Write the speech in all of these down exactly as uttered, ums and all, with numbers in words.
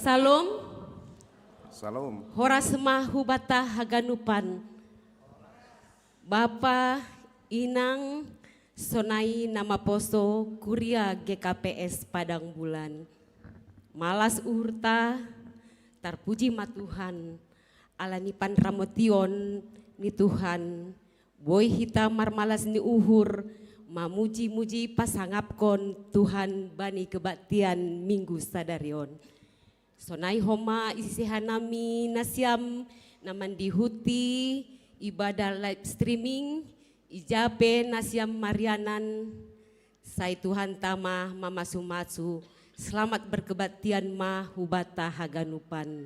Salom. Salom. Horas ma hubata haganupan. Bapa, inang, sonai na maposo kuria G K P S Padang Bulan. Malas uhurta, tarpuji ma Tuhan, ala ni panramotion ni Tuhan, boi hita marmalas ni uhur, mamuji-muji pasangapkon Tuhan bani kebaktian minggu sadarion. Sonai homa ise hanami nasiam na mandihuti ibadah live streaming, ija pe nasiam marianan, sai Tuhan tama mamasu-masu, selamat berkebaktian ma hubata haganupan.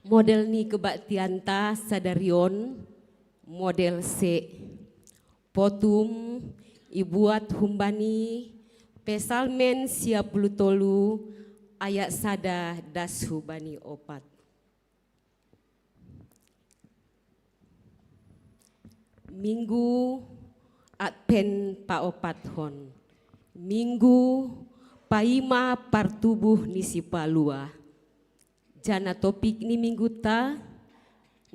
Model ni kebaktianta sadarion, model se, potum ibuat humbani Pesalmen sia puluh tolu ayat sada das hubani opat. Minggu Advent paopathon. Minggu paima partubuh ni sipalua. Jana topik ni mingguta,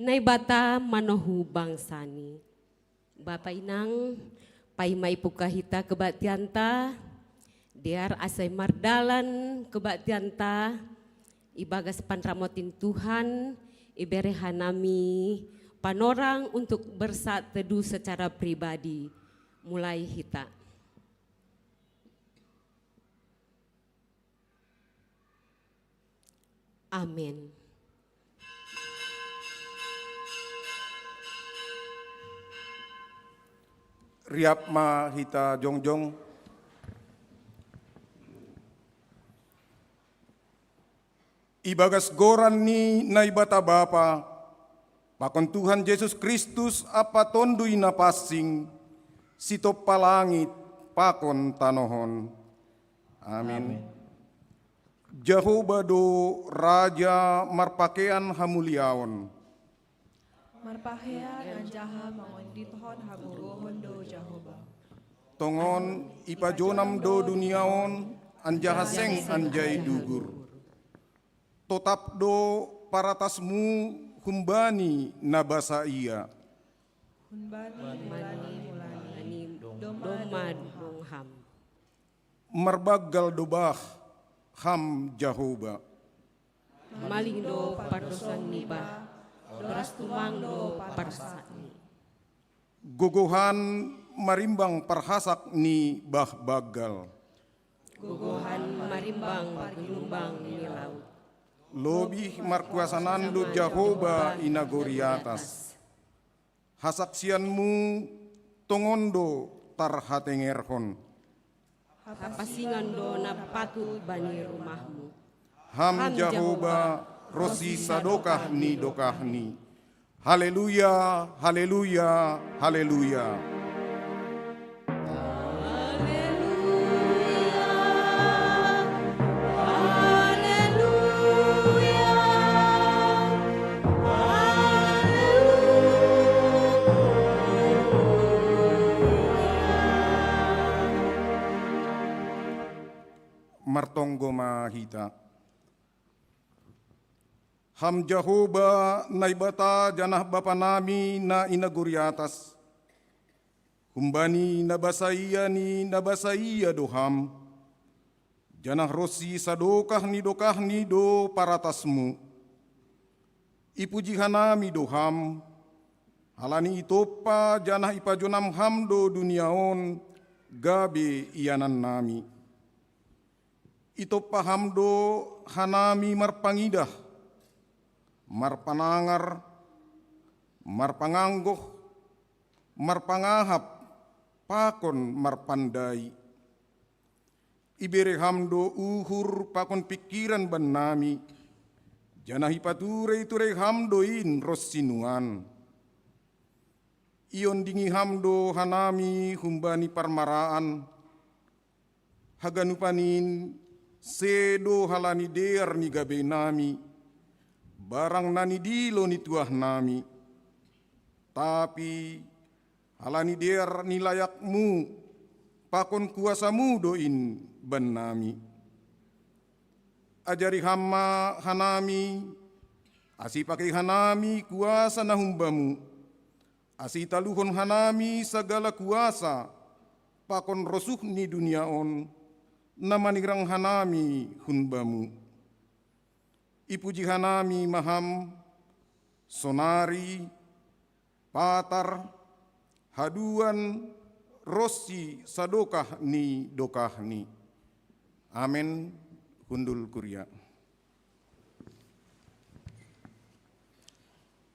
Naibata manohu bangsani. Bapa inang, paima ipuka hita kebaktianta, dear asa i mardalan kebaktianta, ibagas panramotin Tuhan, ibere hanami panorang untuk bersaat teduh secara pribadi. Mulai hita. Amin. Riap ma hita jongjong. Ibagas goran ni Naibata Bapa, pakon Tuhan Jesus Kristus ampa Tonduy Napansing, sitompa langit pakon tanoh on. Amin. Amin. Jahoba do Raja marpakean hamuliaon. Marpahean anjaha mangondithon hagogohon do Jahoba. Tongon ipajonam do dunia on, anjaha seng anjai dugur. Totap do paratasmu humbani na basaia. Humbani mulani mulani domma dong ham. Marbanggal do bah ham Jahoba. Maling do pardosan ni bah, doras tumang do parsaatni. Gogohan marimbang parhasak ni bah banggal. Gogohan marimbang pagelumbang ni laut. Lobih markuasanan do Jahoba i nagori atas. Hasaksianmu tongon do tarhatengerhon. Hapasingan do na patut bani rumahmu. Ham Jahoba, ronsi sadokah ni dokahni. Haleluya, haleluya, haleluya. Martonggo ma hita. Ham Jahoba, Naibata janah Bapanami na i nagori atas. Humbani na basaia ni na basaia do ham, janah ronsi sadokah ni dokahni do paratasmu. Ipuji hanami do ham, halani itompa janah ipajonam ham do dunia on gabe ianannami. Itompa ham do hanami marpangidah, marpanangar, marpanganggoh, marpangahap, pakon marpandai. Ibere ham do uhur pakon pingkiran bannami, janah ipature-iture ham do in ronsi nuan. Iondingi ham do hanami humbani parmaraan, haganupan in sedo halani dear ni gabeinami, barang na nidilo ni tuahnami, tapi halani dear ni layakmu pakon kuasamu do in bannami. Ajari Ham ma hanami, ase ipakei hanami kuasa na humbamu, ase italuhon hanami sagala kuasa pakon rosuh ni dunia on, na manirang hanami humbamu. Ipuji hanami ma Ham, sonari, patar, haduan, ronsi sadokah ni dokahni. Amen. Hundul kuria.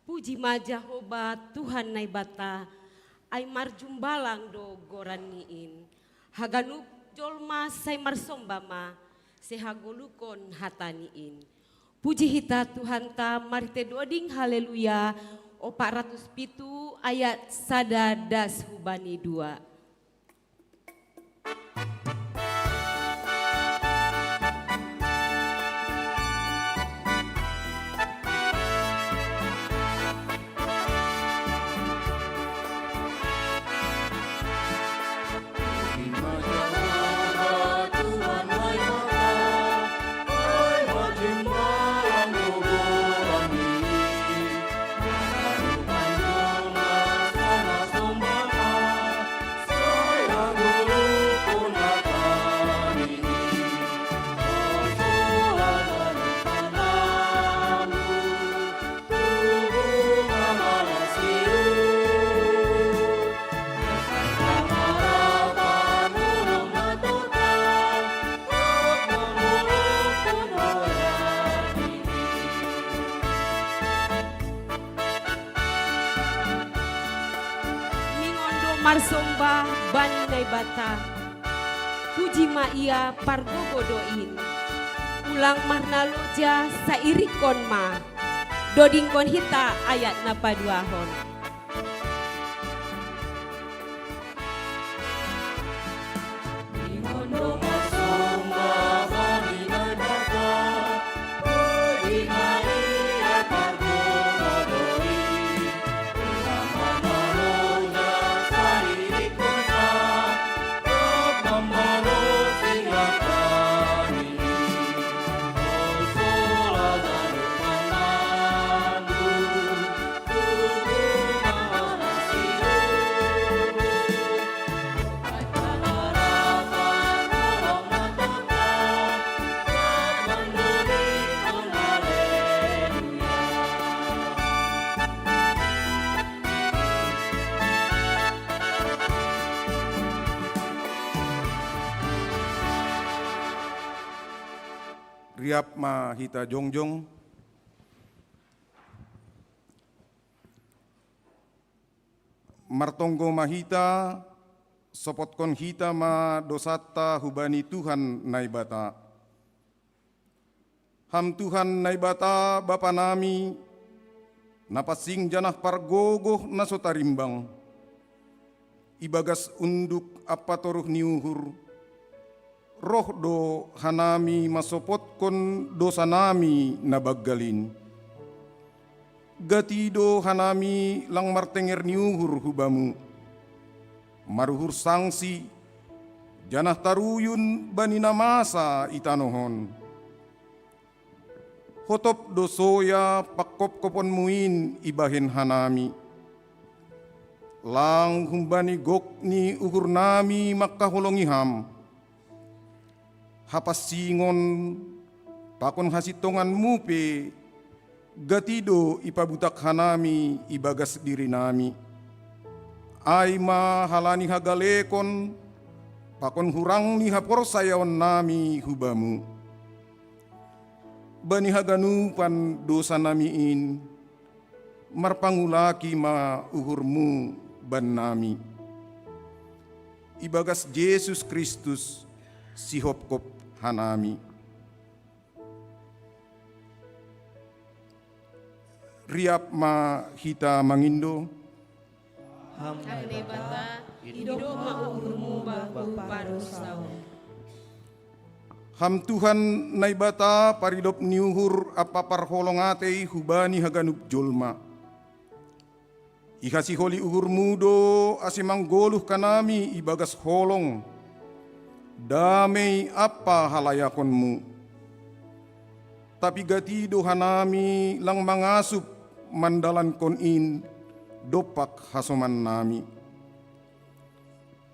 Puji ma Jahowa Tuhan Naibata, ai marjumbalang do goran-Ni in. Haganup jolma sai marsomba ma, sehagoluhon hata-Ni in. Puji hita Tuhanta marhitei doding haleluya, opat ratus pitu ayat sada das hubani dua. Ningon do marsomba bani Naibata. Puji ma Ia pargogo do in. Ulang marnaloja, sai irikkon ma. Dodingkon hita ayat na paduahon. Riap ma hita jongjong. Martonggo ma hita, sopotkon hita ma dosanta hubani Tuhan Naibata. Ham Tuhan Naibata Bapanami, na pansing janah pargogoh na so tarimbang. Ibagas unduk ampa toruh ni uhur, roh do hanami mansopotkon dosanami na banggal in. Gati do hanami lang martenger ni uhur hu Bamu, maruhur sangsi, janah taruyun bani na masa i tanoh on. Hotop do soya pangkopkoponMu in ibahen hanami. Lang humbani gok ni uhurnami mangkaholongi Ham. Hapansingon pakon hasintonganMu pe gati do ipabutak hanami ibagas dirinami. Ai ma halani hagalekon pakon hurang ni haporsayaonnami hu Bamu. Bani haganupan dosanami in, marpangulaki ma uhurMu bannami. Ibagas Jesus Kristus, sihopkop hanami. Riap ma hita mangindo. Ham Naibata, idop ma uhurMu bangku parusaon. Ham Tuhan Naibata, paridop ni uhur ampa parholong atei hubani haganup jolma. Ihasiholi uhurMu do ase manggoluh hanami ibagas holong, damei ampa halayakonMu. Tapi gati do hanami lang mangasup mandalankon in dompak hasomannami.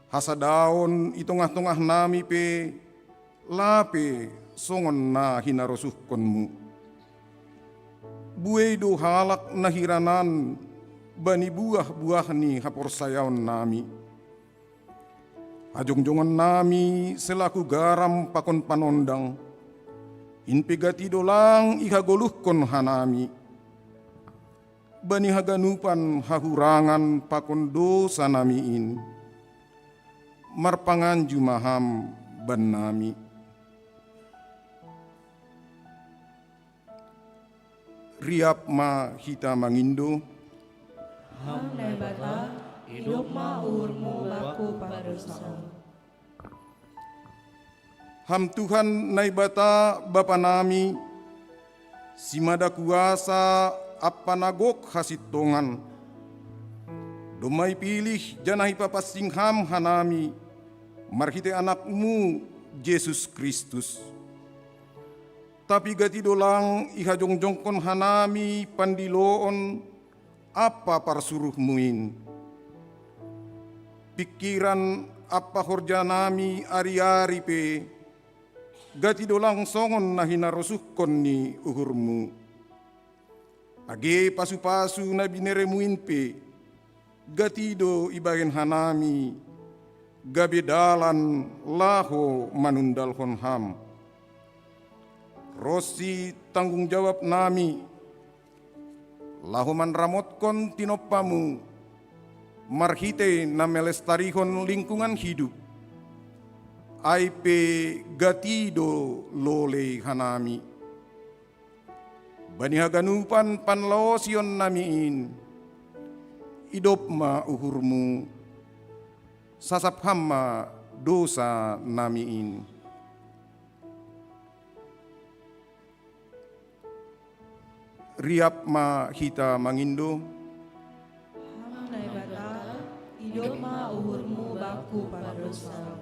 Hasadaon i tongah-tongahnami pe lape songon na hinarosuhkonmu. Buei do halak na hiranan bani buah-buah ni haporsayaonnami. Hajongjongonnami selaku garam pakon panondang, in pe gati do lang ihagoluhkon hanami. Bani haganupan hahurangan pakon dosanami in, marpanganju ma Ham bannami. Riap ma hita mangindo. Ham Naibata, idop ma uhurmu bangku pardosa. Ham Tuhan Naibata Bapanami, simada kuasa ampa na gok hasintongan, domma ipilih janah ipapansing Ham hanami marhitei Anakmu Jesus Kristus. Tapi gati do lang ihajongjongkon hanami pandiloon ampa parsuruhmu in. Pingkiran ampa horjanami ari-ari pe gati do lang songon na hinarosuhkon ni uhurmu. Age pasu-pasu na bineremu in pe gati do ibahen hanami gabe dalan laho manundalhon Ham. Ronsi tanggung jawabnami laho manramotkon tinompamu marhitei na melestarihon lingkungan hidup, ai pe gati do lolei hanami. Bani haganupan panlaosionnami in, idop ma uhurmu, sasap Ham ma dosanami in. Riap ma hita mangindo. Ham Naibata, idop ma uhurmu bangku pardosa.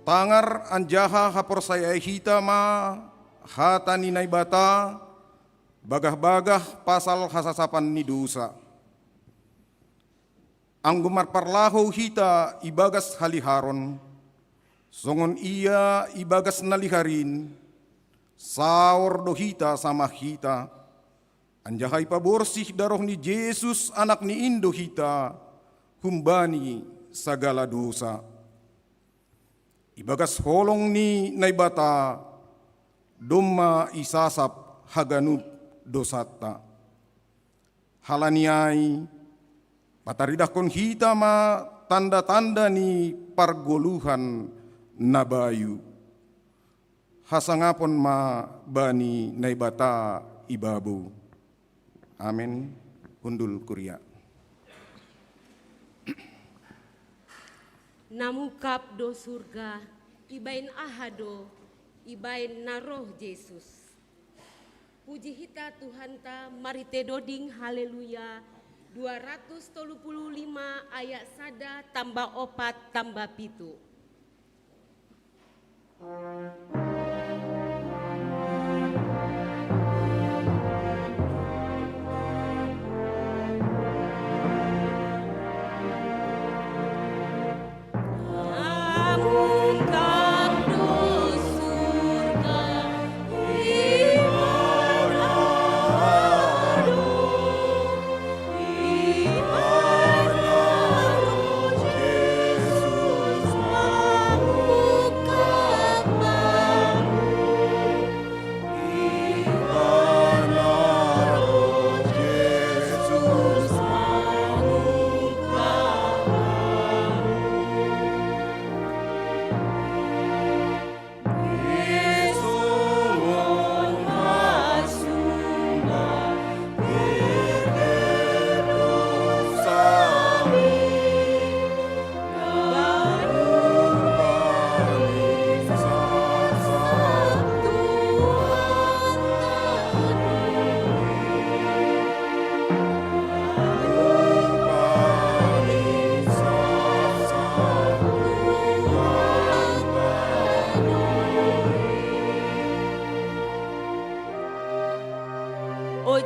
Tangar anjaha haporsayaon hita ma hata ni Naibata bagah-bagah pasal hasasapan ni dosa. Anggo marparlahou hita ibagas haliharon, songon ia ibagas na lihar in, saor do hita samah hita, anjaha ipaborsih daroh ni Jesus Anakni in do hita humbani sagala dosa. Ibagas holong ni Naibata domma isasap haganup dosanta. Halani ai, pataridahkon hita ma tanda-tanda ni pargoluhan na bayu. Hasangapon ma bani Naibata ibabou. Amen. Hundul kuria. Na mungkap do surga, ibaen aha do ibaen na roh Jesus. Puji hita Tuhanta marhite doding Haleluya dua ratus tolu puluh lima ayat sada tambah opat tambah pitu.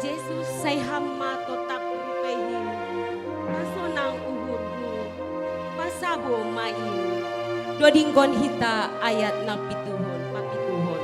Jesus, sai Ham ma totap rupeihi, pasonang uhurhu, pasabo ma i. Dodingkon hita ayat na pituhon, papituhon.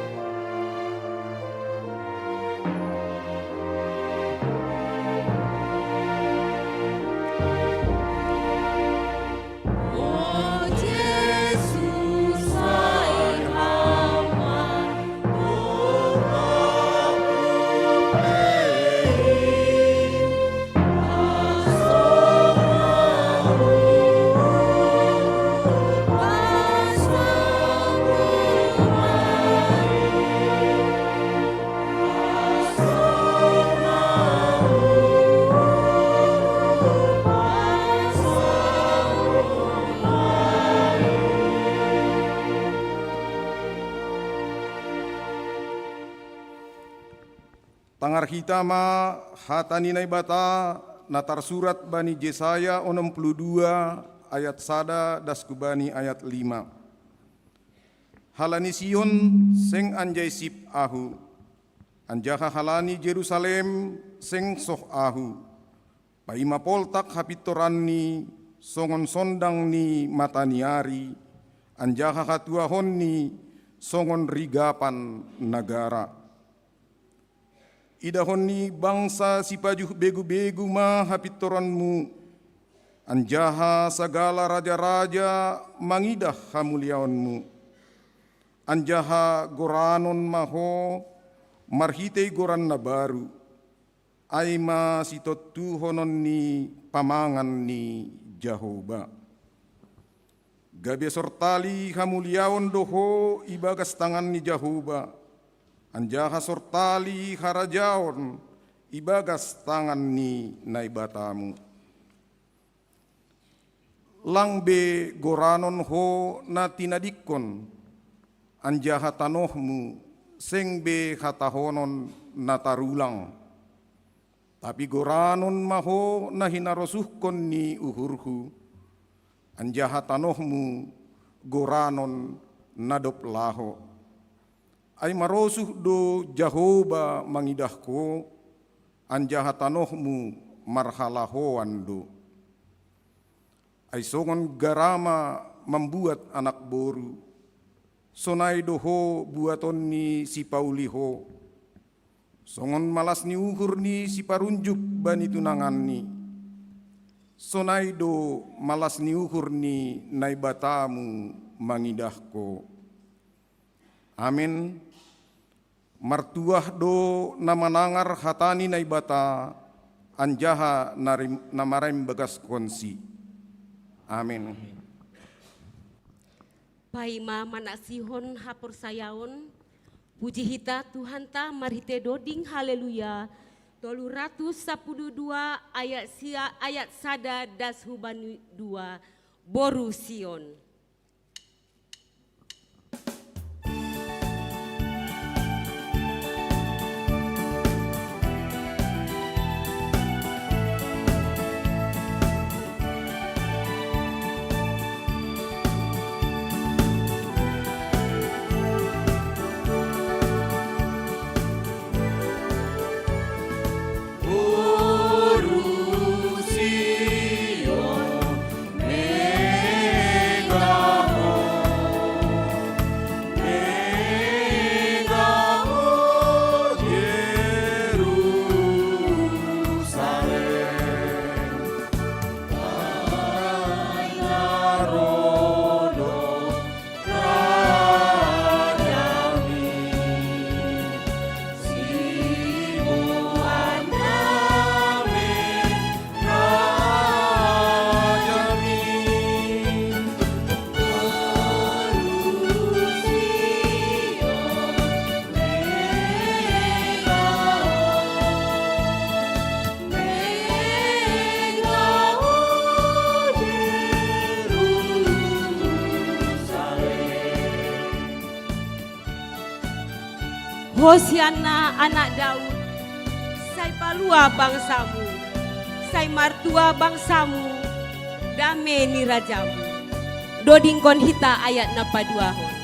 Tangar hita ma hata ni Naibata na tarsurat bani Jesaya onom puluh dua ayat sada das hubani ayat lima. Halani Sion seng anjai sip Ahu, anjaha halani Jerusalem seng soh Ahu. Paima poltak hapintoranni songon sondang ni mata ni ari, anjaha hatuahonni songon rigapan na gara. Idahon ni bangsa sipajuh begu-begu ma hapintoranmu, anjaha sagala raja-raja mangidah hamuliaonmu. Anjaha goranon ma ho marhitei goran na baru, ai ma sitontuhonon ni pamangan ni Jahoba. Gabe sortali hamuliaon do ho ibagas tangan ni Jahoba, anjaha sortali harajaon ibagas tangan ni Naibatamu. Lang be goranon ho na tinadingkon, anjaha tanohmu seng be hatahonon na tarulang. Tapi goranon ma ho na hinarosuhkon ni uhurhu, anjaha tanohmu goranon na dob laho. Ai marosuh do Jahoba mangidah ho, anjaha tanohmu marhalahoan do. Ai songon garama mambuat anak boru, sonai do ho buaton ni sipauli ho. Songon malas ni uhur ni siparunjuk bani tunanganni, sonai do malas ni uhur ni Naibatamu mangidah ho. Amen. Martuah do na manangar hata ni Naibata, anjaha na rim-, na marimbagaskonsi. Amen. Paima manasihon haporsayaon, puji hita Tuhanta marhite doding haleluya, tolu ratus sapuluh dua ayat sia-, ayat sada das hubani dua, boru Sion. Hosianna anak Daud, sai palua bangsamu, sai martua bangsamu, dame ni rajamu. Dodingkon hita ayat na paduahon.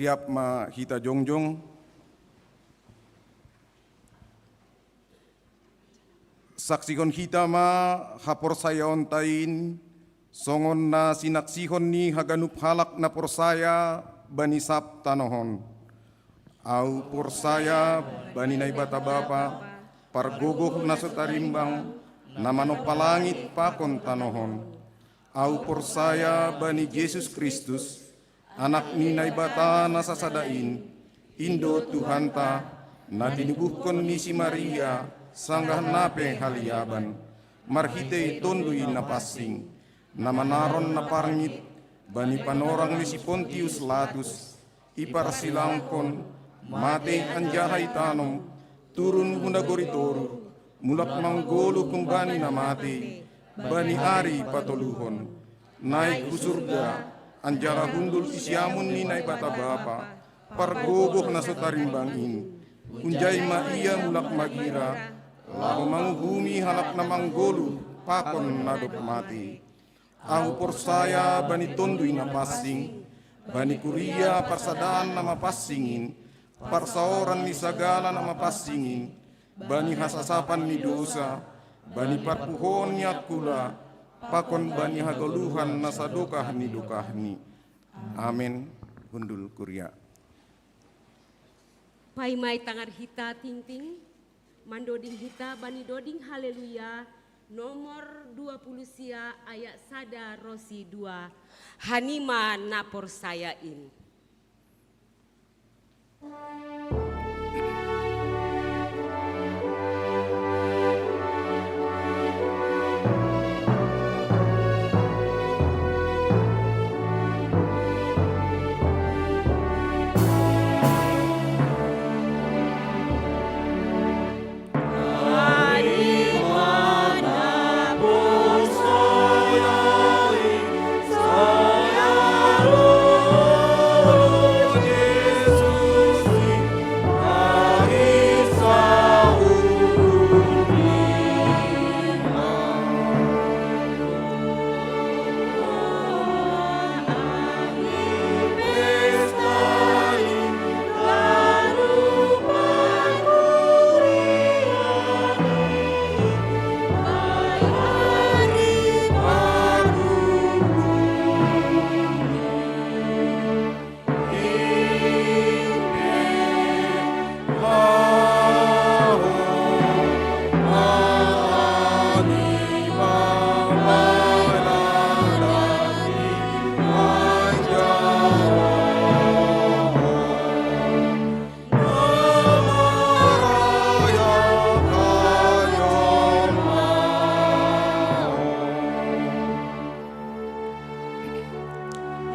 Siap ma hita jongjong. Saksihon hita ma haporsayaonta in, songon na sinaksihon ni haganup halak na porsaya bani sab tanoh on. Ahu porsaya bani Naibata Bapa, pargogoh na so tarimbang, na manompa langit pakon tanoh on. Ahu porsaya bani Jesus Kristus, Anak ni Naibata na sasada in, in do Tuhanta, na tinubuhkon ni si Maria, sanggah na pe haliaban, marhitei Tonduy Napansing, na manaron na parngit, bani panorang ni si Pontius Latus, iparsilangkon, matei anjaha itanom, turun hu nagori toruh, mulak manggoluh humbani na matei, bani ari patoluhon. Naik hu surga, anjaha hundul di siamun ni Naibata Bapa, pargogoh na so tarimbang in. Hunjai ma ia mulak magira, laho manguhumi halak na manggoluh, pakon na dob matei. Ahu porsaya bani Tonduy Napansing, bani kuria parsadaan na mapansing in, parsaoran ni sagala na mapansing in, bani hasasapan ni dosa, bani parpuhoon ni angkula, pakon bani hagoluhan na sadokah ni dokahni. Amen. Hundul kuria. Paima itangar hita tingting, mandoding hita bani doding Haleluya, nomor dua puluh sia ayat sada ro si dua. Hanima na porsaya in.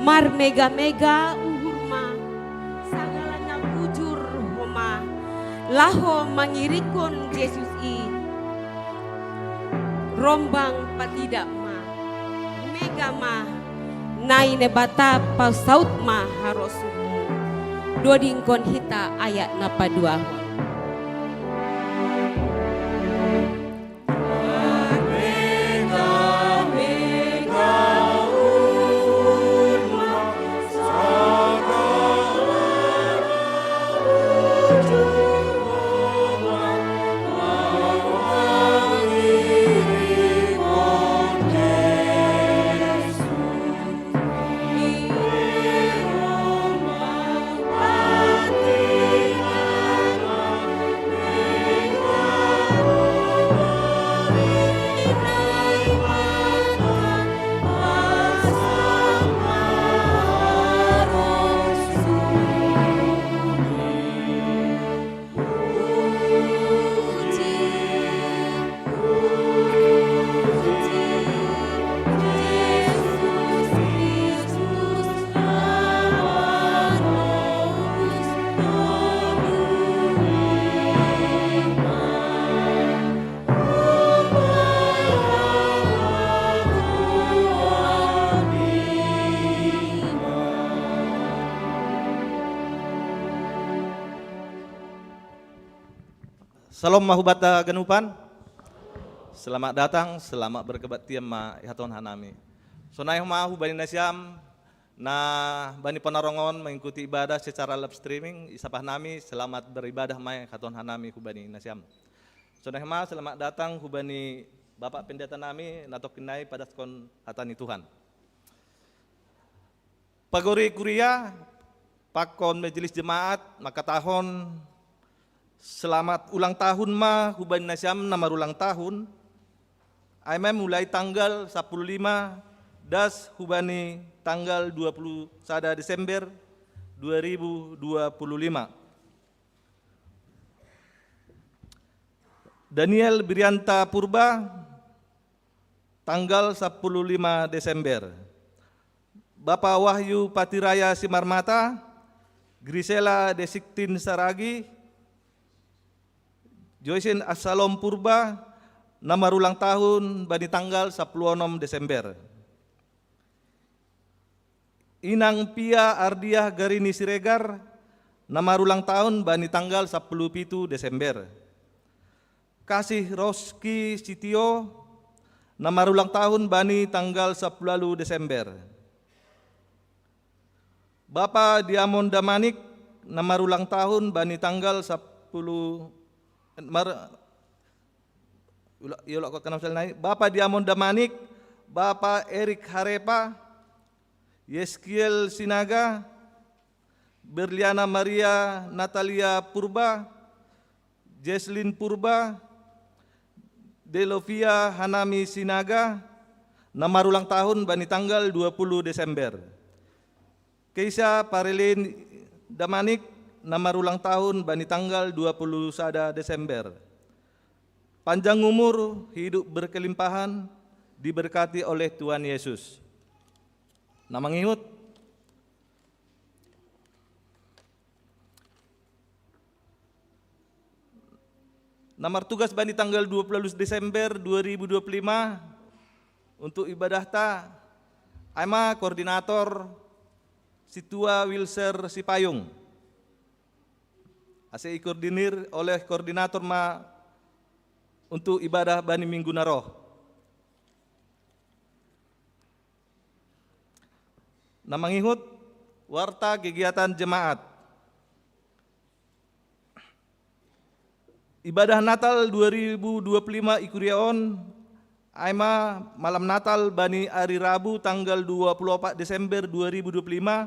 Marmega-mega uhur ma, sagala na bujur homa, laho mangiringkon Jesus i. Rombang patidak ma, mega ma, nai Naibata pasaut ma harosummu. Dodingkon hita ayat na paduahon. Salom ma hubanta haganupan. Selamat datang, selamat berkebaktian ma ihatahon hanami. Sonai homa hubani nasiam Na bani panarongon mengikuti ibadah secara live streaming, isapah nami selamat beribadah mai katuhan hanami hubani nasiam. Sonai ma selamat datang hubani Bapak Pendeta nami, na tongkin nai padaskon hata ni Tuhan. Pagori kuria, pakon majelis jemaat, makatahon selamat ulang tahun ma hubani nasiam na marulang tahun. Ai ma mulai tanggal sapuluh lima das hubani tanggal dua puluh sada Desember dua ribu dua puluh lima. Daniel Birianta Purba, tanggal sapuluh lima Desember. Bapa Wahyu Patiraya Simarmata, Grisela Desiktin Saragi, Joysin Absalom Purba, na marulang tahun bani tanggal sapuluh onom Desember. Inang Pia Ardiah Garini Siregar, na marulang tahun bani tanggal sapuluh pitu Desember. Kasih Roski Sitio, na marulang tahun bani tanggal sapuluh Desember. Bapa Diamond Damanik, na marulang tahun bani tanggal sapuluh, mar, ula, iulak ko kanam sel nai. Bapa Diamond Damanik, Bapa Erik Harepa, Yeskiel Sinaga, Berliana Maria Natalia Purba, Jesslyn Purba, Delovia Hanami Sinaga, na marulang tahun bani tanggal dua puluh Desember. Keisha Parelin Damanik, na marulang tahun bani tanggal dua puluh sada Desember. Panjang umur, hidup berkelimpahan, diberkati oleh Tuhan Yesus. Na mangihut, na martugas bani tanggal dua puluh Desember dua ribu dua puluh lima untuk ibadahta, ai ma koordinator Situa Wilser Sipayung. Ase ikoordinir oleh koordinator ma untuk ibadah bani minggu na roh. Na mangihut, warta kegiatan jemaat. Ibadah Natal dua ribu dua puluh lima i kuria on, ai ma malam Natal bani ari Rabu tanggal dua puluh opat Desember dua ribu dua puluh lima,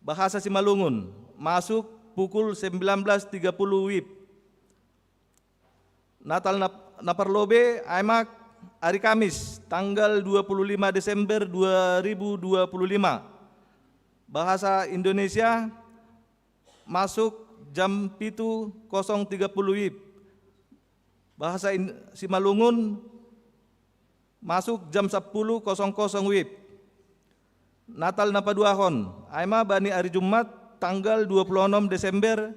bahasa Simalungun, masuk pukul sembilan belas tiga puluh WIB. Natal na, na parlobei, ai ma ari Kamis tanggal dua puluh lima Desember dua ribu dua puluh lima. Bahasa Indonesia, masuk jam pitu kosong tiga puluh WIB. Bahasa in, Simalungun, masuk jam sapuluh kosong kosong WIB. Natal na paduahon, ai ma bani ari Jumat tanggal dua puluh onom Desember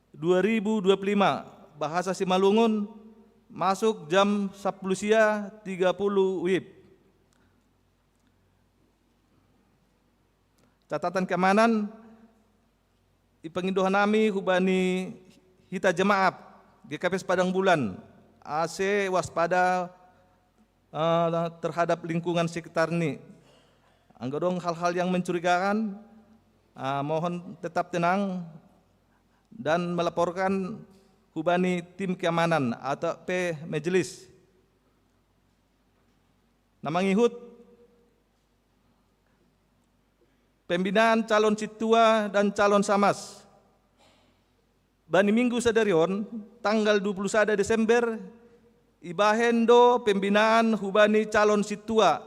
dua ribu dua puluh lima, bahasa Simalungun, masuk jam sapuluh sia tiga puluh WIB. Catatan keamanan, ipangindo hanami hubani hita jemaat GKPS Padang Bulan, ase waspada, eh, terhadap lingkungan sekitar ni. Anggo dong hal-hal yang mencurigakan, eh, mohon tetap tenang dan melaporkan hubani tim keamanan atau pe majelis. Na mangihut, pembinaan calon sintua dan calon samas. Bani minggu sadari on, tanggal dua puluh sada Desember, ibahen do pembinaan hubani calon sintua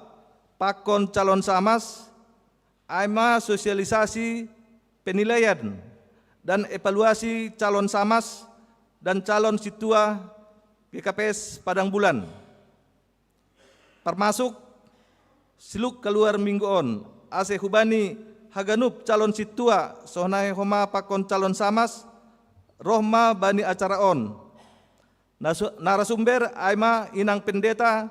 pakon calon samas, ai ma sosialisasi, penilaian, dan evaluasi calon samas dan calon sintua GKPS Padang Bulan. Parmasuk siluk kaluar minggu on, ase hubani haganup calon sintua, sonai homa pakon calon samas, roh ma bani acara on. Nasu, narasumber ai ma Inang Pendeta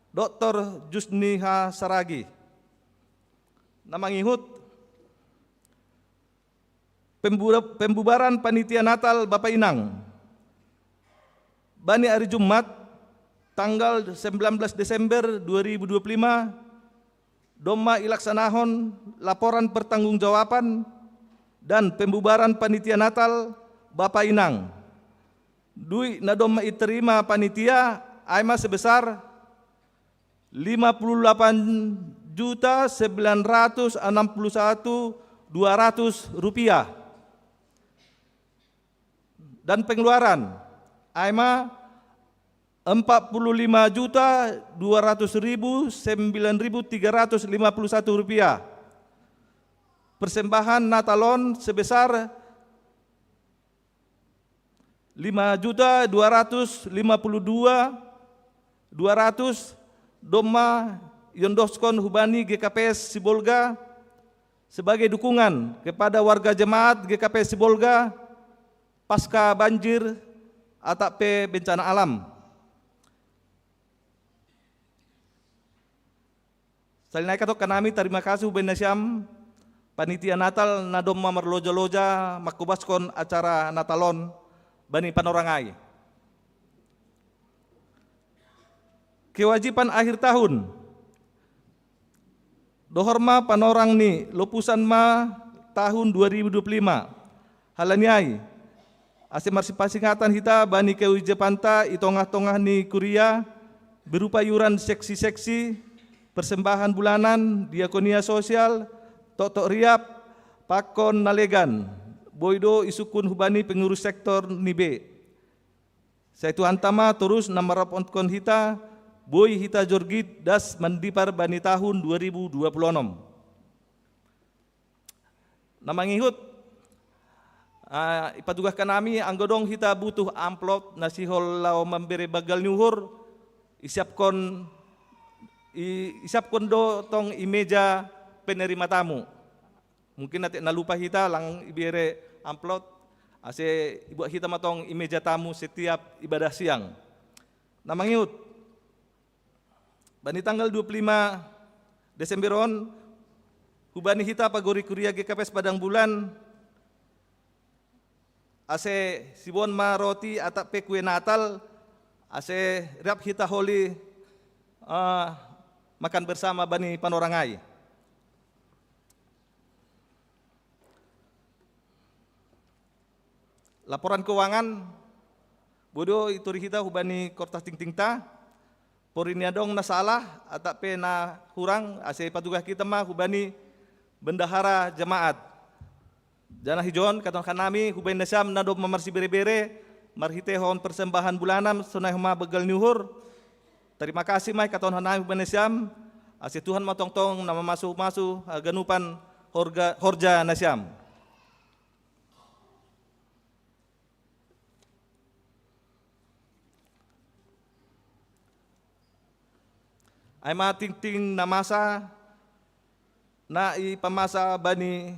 Doktor Jusniha Saragi. Na mangihut, pembura, pembubaran panitia Natal Bapa Inang. Bani ari Jumat, tanggal sembilan belas Desember dua ribu dua puluh lima, Domma ilaksanahon laporan pertanggungjawaban dan pembubaran panitia Natal Bapa Inang. Dui na domma iterima panitia aima sebesar lima puluh delapan juta sembilan ratus enam puluh satu dua ratus rupiah. Dan pengeluaran aima empat puluh lima juta dua ratus ribu sembilan ribu tiga ratus lima puluh satu rupiah. Persembahan Natalon sebesar lima juta dua ratus lima puluh dua dua ratus domma iondoskon hubani G K P S Sibolga sebagai dukungan kepada warga jemaat G K P S Sibolga pasca banjir atau pe bencana alam. Salinai kato kanami tarima kasih hubani nasiam panitia Natal na domma marloja-loja mangkobaskon acara Natalon bani panorangai. Kewajiban akhir tahun. Dohor ma panorang ni lopusan ma tahun dua ribu dua puluh lima. Halani ai, ase marsipasingatan hita bani keujepanta i tongah-tongah ni kuria, berupa iuran seksi-seksi, persembahan bulanan, diakonia sosial, toktok riap, pakon na legan, boi do isungkun hubani pengurus sektor ni be. Sai Tuhanta ma torus na marapotkon hita, boi hita jorgit das mandipar bani tahun dua ribu dua puluh onom. Na mangihut, ah, ipatugah kanami anggo dong hita butuh amplop na sihol lao mambere banggal ni uhur, isiapkon, i, isiapkon do tong i meja penerima tamu. Mungkin atik na lupa hita lang ibere amplop, ase ibuat hita ma tong i meja tamu setiap ibadah siang. Na mangihut, bani tanggal dua puluh lima Desember on, hubani hita pagori kuria G K P S Padang Bulan, ase siboan ma roti atap pe kue Natal, ase riap hita holi, eh, makan bersama bani panorangai. Laporan keuangan, boi do ituri hita hubani kortas tingtingta, porini adong na salah, atap pe na hurang, ase ipatugah hita ma hubani bendahara jemaat. Janah ijon, katon hanami hubani nasiam na domma marsibere-bere, marhitehon persembahan bulanan, sonai homa banggal ni uhur. Tarima kasih ma i katon hanami hubani nasiam, ase Tuhan ma tongtong na mamasu-masu haganupan horja, horja nasiam. Ai ma tingting na masa, na ipamasa bani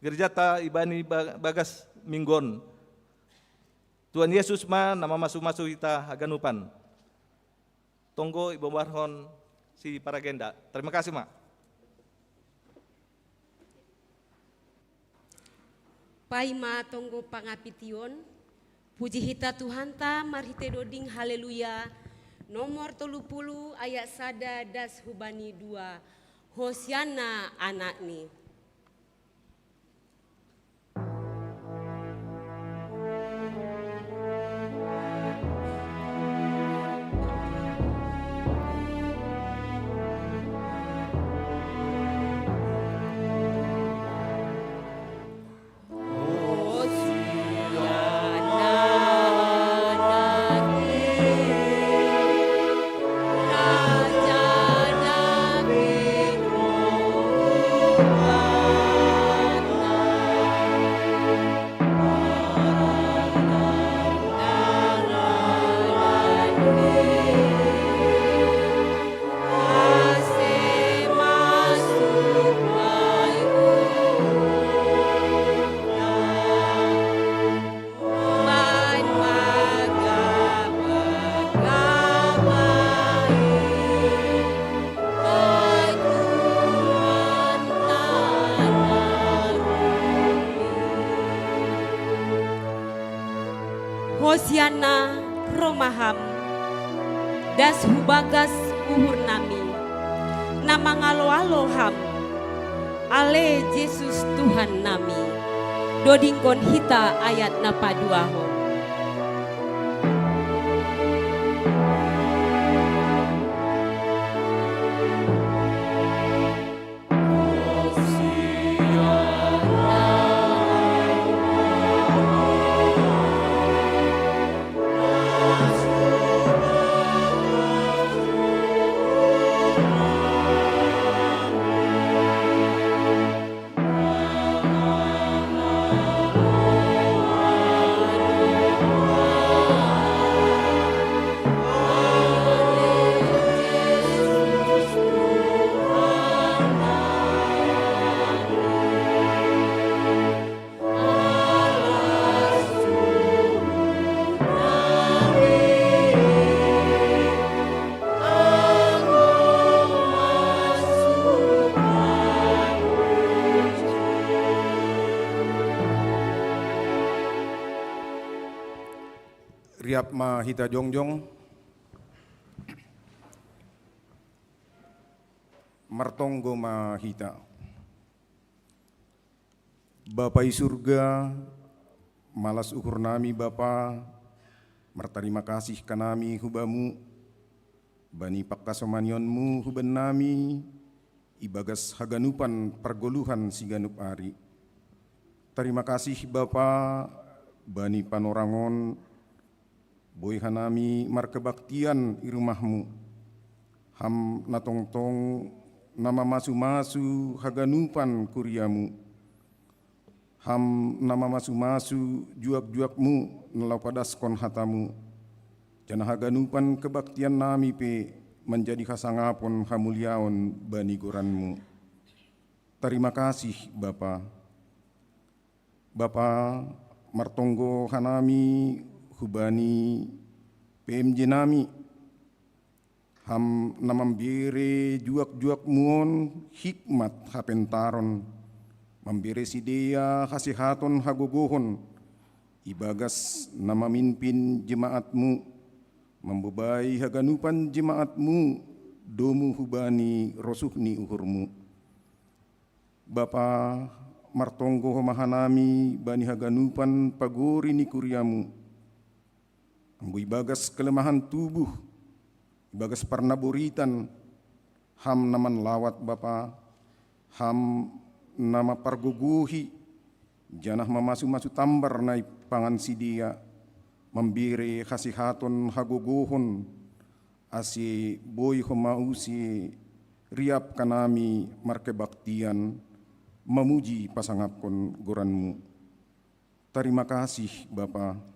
gerejata ibani ba-, bagas minggu on. Tuhan Yesus ma na mamasu-masu hita haganupan. Tonggo ibombarhon si paragenda. Terima kasih, Ma. Paima tonggo pangapition, puji hita Tuhanta marhite doding haleluya, nomor tolu puluh ayat sada das hubani dua, Hosianna anakni. Hosianna, roh ma Ham, das hubagas uhurnami. na mangalo-alo Ham, ale Jesus Tuhan nami. Dodingkon hita ayat na paduahon. Riap ma hita jongjong, martonggo ma hita. Bapa i surga, malas uhur nami Bapa, martarima kasih kanami hu Bamu, bani pangkasomanion-Mu hu bannami, ibagas haganupan pargoluhan siganup ari. Tarima kasih Bapa, bani panorang on, boi hanami markebaktian i rumah-Mu. Ham na tongtong na mamasu-masu haganupan kuria-Mu. Ham na mamasu-masu juak-juak-Mu na laho padaskon hata-Mu. Janah haganupan kebaktian nami pe manjadi hasangapon hamuliaon bani goran-Mu. Tarima kasih Bapa. Bapa, martonggo hanami hubani P M J nami, Ham na mambere juak-juak-Mu on hikmat hapentaron, mambere sidea hasehaton hagogohon, ibagas na mamimpin jemaat-Mu, mambobai haganupan jemaat-Mu domu hubani rosuh ni uhur-Mu. Bapa, martonggo homa hanami bani haganupan pagori ni kuria-Mu, anggo ibagas kelemahan tubuh, ibagas parnaboritan, Ham na manlawat Bapa, Ham na mampargogohi, janah mamasu-masu tambar na ipangan sidea, mambere hasehaton hagogohon, ase boi homa use riap hanami markebaktian, mamuji pasangapkon goran-Mu. Tarima kasih Bapa.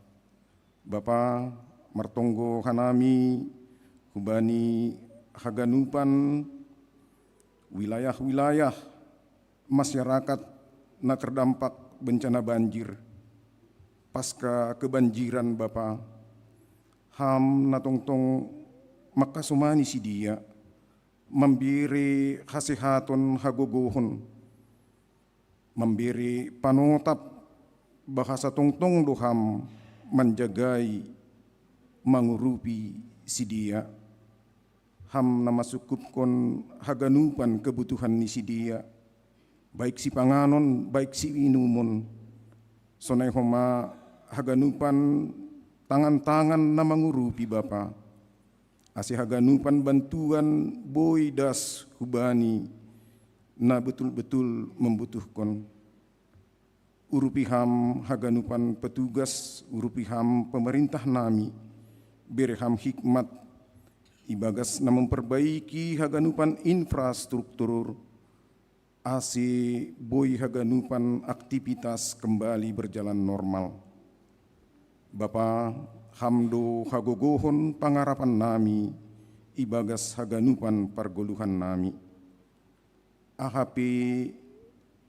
Bapa, martonggo hanami hubani haganupan wilayah-wilayah masyarakat na terdampak bencana banjir, pasca kebanjiran Bapa. Ham na tongtong mangkasomani sidea, mambere hasehaton hagogohon, mambere panotap bahasa tongtong do Ham manjagai, mangurupi sidea. Ham na masukupkon haganupan kebutuhan ni sidea, baik sipanganon, baik siinumon. Sonai homa haganupan tangan-tangan na mangurupi Bapa, ase haganupan bantuan boi das hubani na betul-betul membutuhkon. Urupi Ham haganupan petugas, urupi Ham pemerintah nami, bere Ham hikmat ibagas na memperbaiki haganupan infrastruktur, ase boi haganupan aktivitas kembali berjalan normal. Bapa, Ham do hagogohon pangarapan nami ibagas haganupan pargoluhan nami. Aha pe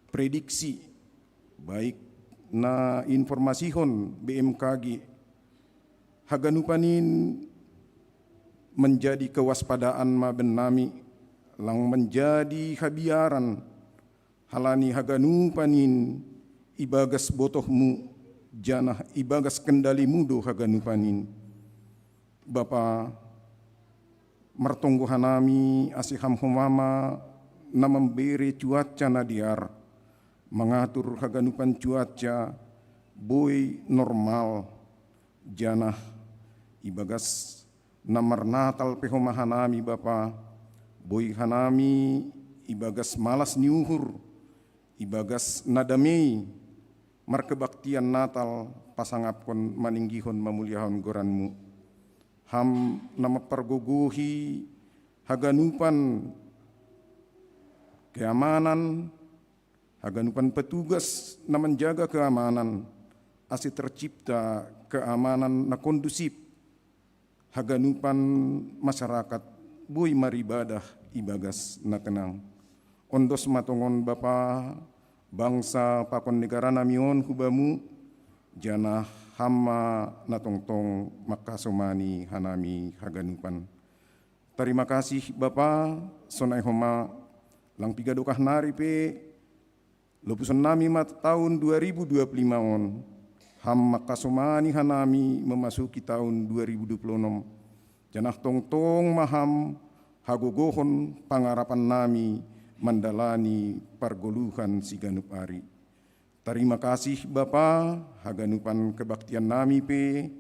prediksi, baik na informasihon B M K G, haganupan in manjadi kewaspadaan ma bennami, lang manjadi habiaran, halani haganupan in ibagas botoh-Mu, janah ibagas kendali-Mu do haganupan in. Bapa, Martonggo hanami ase Ham homa ma na mambere cuaca na dear, mangatur haganupan cuaca boi normal, janah ibagas na marnatal pe homa hanami Bapa, boi hanami ibagas malas ni uhur, ibagas na damei, markebaktian Natal pasangapkon, maninggihon, mamuliahon goran-Mu. Ham na mampargogohi haganupan keamanan, haganupan petugas na manjaga keamanan, ase tercipta keamanan na kondusif, haganupan masyarakat boi maribadah ibagas na tenang. Ondos ma tongon Bapa, bangsa pakon negara nami on hu Bamu, janah Ham ma na tongtong mangkasomani hanami haganupan. Tarima kasih Bapa, sonai homa, lang piga dokah nari pe, lopuson nami ma tahun dua ribu dua puluh lima on, Ham mangkasomani hanami memasuki tahun dua ribu dua puluh enam, janah tongtong ma Ham hagogohon pangarapan nami mandalani pargoluhan siganup ari. Tarima kasih Bapa, haganupan kebaktian nami pe,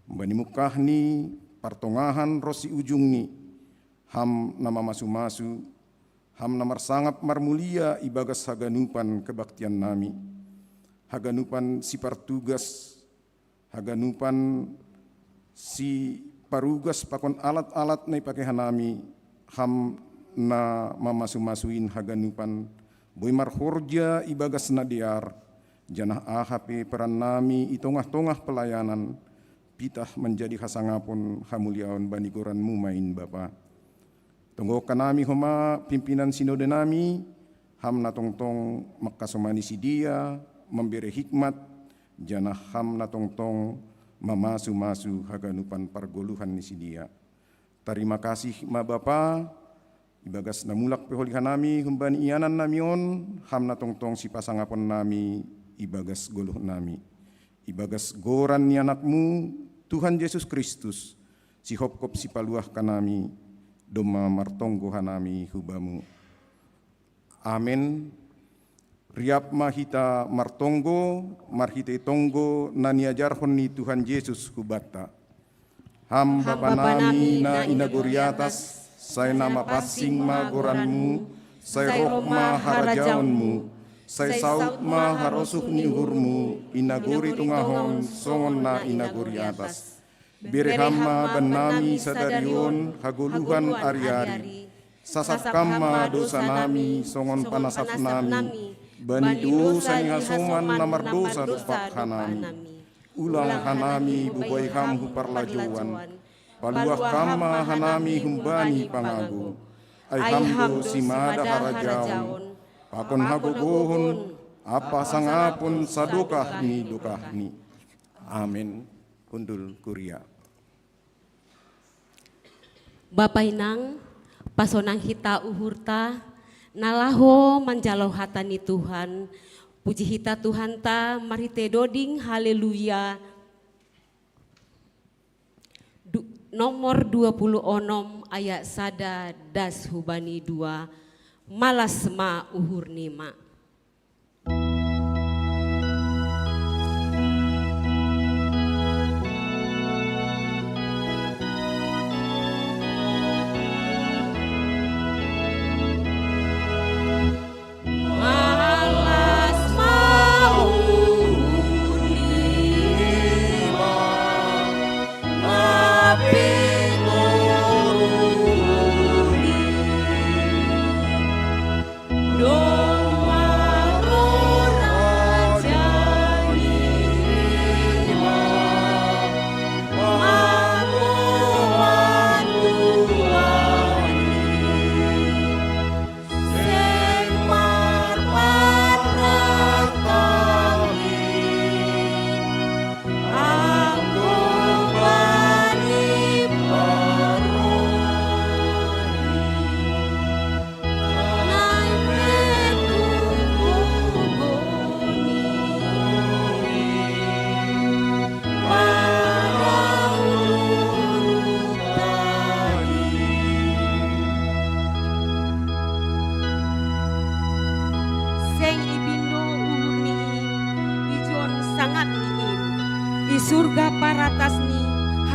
bani mungkahni, partongahan ronsi ujungni, Ham na mamasu-masu, Ham na marsangap marmulia ibagas haganupan kebaktian nami. Haganupan sipartugas, haganupan siparugas pakon alat-alat na ipake hanami, Ham na mamasu-masuin haganupan, boi marhorja ibagas na dear, janah aha pe peran nami i tongah-tongah pelayanan, pitah manjadi hasangapon hamuliaon bani goran-Mu ma in Bapa. Tonggohon hanami homa pimpinan sinode nami, Ham na tongtong mangkasomani sidea, mambere hikmat, janah Ham na tongtong mamasu-masu haganupan pargoluhan ni sidea. Tarima kasih ma Bapa, ibagas na mulak pe holi hanami humbani ianan nami on, Ham na tongtong sipasangapon nami ibagas goluh nami. Ibagas goran ni Anak-Mu, Tuhan Jesus Kristus, sihopkop sipaluah hanami, domma martonggo hanami hu Bamu. Amen. Riap ma hita martonggo, marhitei tonggo na niajarhon ni Tuhan Jesus hubanta. Ham Bapa nami na i nagori atas, sai na mapansing ma goran-Mu, sai roh ma harajaon-Mu, sai saud ma harosuh ni uhur-Mu i nagori tongah on songon na i nagori atas. Bere Ham ma bannami sadari on hagoluhan ari-ari. Sasap Ham ma dousa nami songon panasap nami bani dousa ni hasoman na mardosa dompak hanami. Ulang hanami bubai Ham hu parlajouan. Paluah Ham ma hanami humbani pangago. Ai Ham do simada harajaon, pakon hagogohon, ampa hasangapon sadokah ni dokahni. Amen. Hundul kuria. Bapa inang, pasonang hita uhurta, na laho manjalo hata ni Tuhan, puji hita Tuhanta marhitei doding haleluya. Du-, nomor dua puluh onom ayat sada das hubani dua, malas ma uhur nima.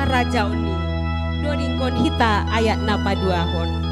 rajaonni. Dodingkon hita ayat na paduahon.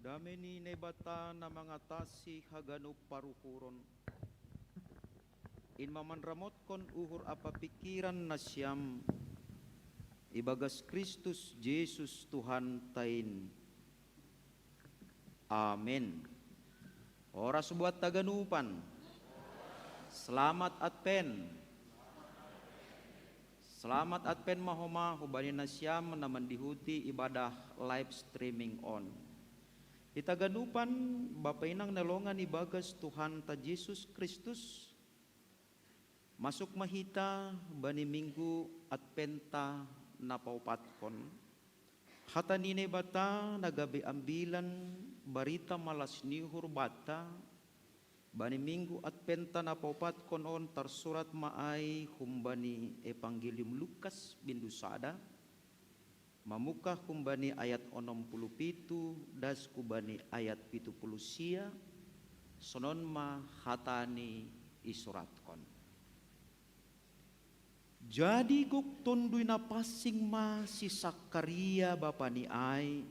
Dame ni Naibata na mangatasi haganup paruhuron, in ma manramotkon uhur ampa pingkiran nasiam ibagas Kristus Jesus Tuhanta in. Amen. Horas buat haganupan. Selamat Advent. Selamat Advent ma homa hubani nasiam na mandihuti ibadah live streaming on. Hita haganupan, Bapa Inang na longan ibagas Tuhanta Jesus Kristus, masuk ma hita bani Minggu Adventa na paopatkon. Hata ni Naibata na gabe ambilan Barita Malas ni uhur banta bani Minggu Adventa na paopatkon on tarsurat ma ai humbani Evangelium Lukas bindu sada, mamungkah humbani ayat onom puluh pitu das hubani ayat pitu puluh sia. Sonon ma hata ni isuratkon. Jadi gok Tonduy Napansing ma si Sakaria bapani ai,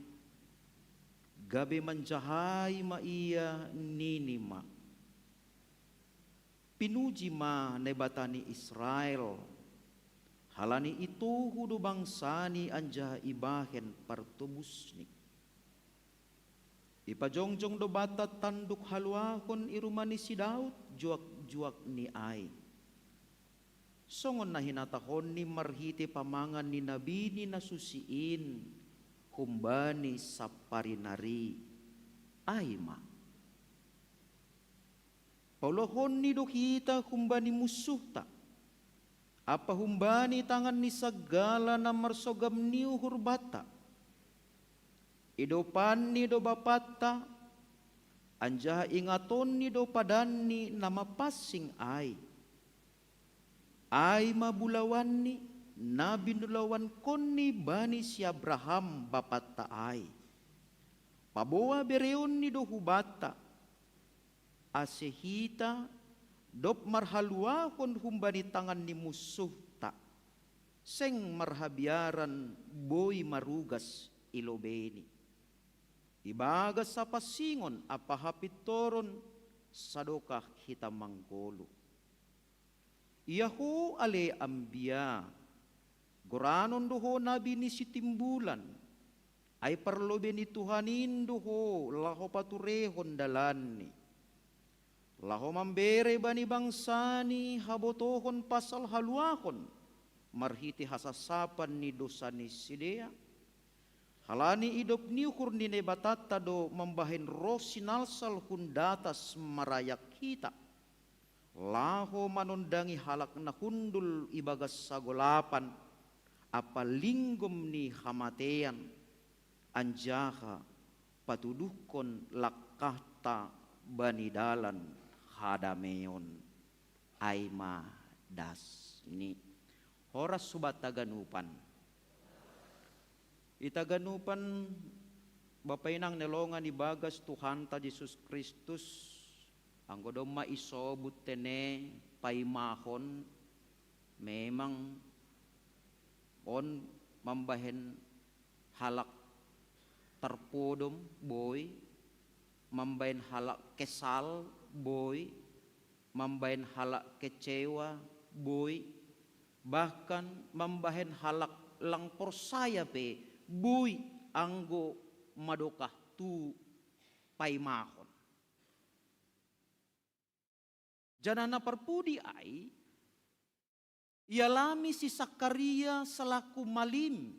gabe manjahai ma ia, nini ma: Pinuji ma Naibata ni Israel, halani itohu do bangsani anjaha ibahen partobusni. Ipajongjong do banta tanduk haluahon i rumah ni si Daud juak-juak ni ai, songon na hinatahonni marhite pamangan ni nabini na susi in humbani sampari nari. Ai ma, paulohonni do hita humbani munsuhta, ampa humbani tangan ni sagala na marsogam ni uhur banta. Idopanni do bapanta, anjaha ingatonni do padanni na mapansing ai. Ai ma bulawanni, na binulawankonni bani si Abraham bapanta ai. Paboa bereonni do hubanta, ase hita, dob marhaluahon humbani tangan ni munsuhta, seng marhabiaran boi marugas i lobeini. Ibagas hapansingon ampa hapintoron sadokah hita manggoluh. Ia ho ale ambia, goranon do ho nabi ni sitimbulan, ai parlobei ni Tuhan in do ho laho paturehon dalanni, laho mambere bani bangsani habotohon pasal haluahon marhite hasasapan ni dousa ni sidea. Halani idop ni uhur ni Naibatanta do mambahen roh sinalsal hun datas marayak hita, laho manondangi halak na hundul ibagas hagolapan ampa linggom ni hamatean, anjaha patuduhkon langkahta bani dalan hadameon. Ai ma dasni. Horas hubanta haganupan. Hita haganupan, Bapa Inang na longan ibagas Tuhanta Jesus Kristus, anggo domma isobut tene paimahon, memang on Mambahen halak tarpodom, boi. Mambahen halak kesal, boi. Mambahen halak kecewa, boi. Bahkan mambahen halak lang porsaya pe, boi, anggo madokah tu paimahon. Janah na parpudi ai, ialami si Sakaria selaku malim.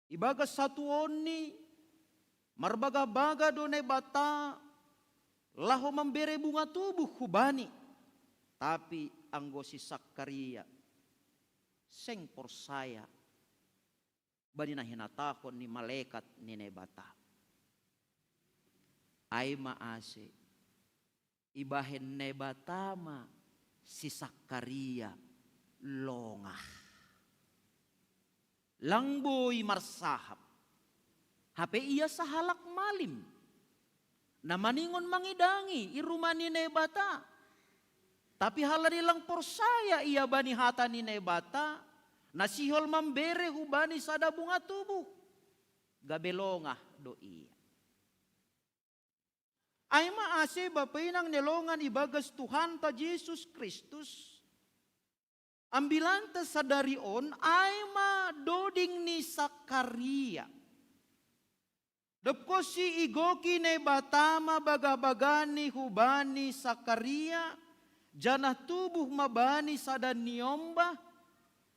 Ibagas satuonni, marbagabaga do Naibata laho mambere bunga tubuh hubani. Tapi anggo si Sakaria seng porsaya bani na hinatahon ni malekat ni Naibata. Ai ma ase ibahen Naibata ma si Sakaria longah. Lang boi marsahap. Hape ia sahalak malim, na maningon mangidangi i rumah ni Naibata. Tapi halani lang porsaya ia bani hata ni Naibata, na sihol mambere hubani sada bunga tubuh, gabe longah do ia. Ai ma ase bapa inang ni longan ibagas Tuhanta Jesus Kristus, ambilanta sadari on ai ma doding ni Sakaria. Dob konsi igoki Naibata ma bagabagani hubani Sakaria, janah tubuh ma bani sada niombah,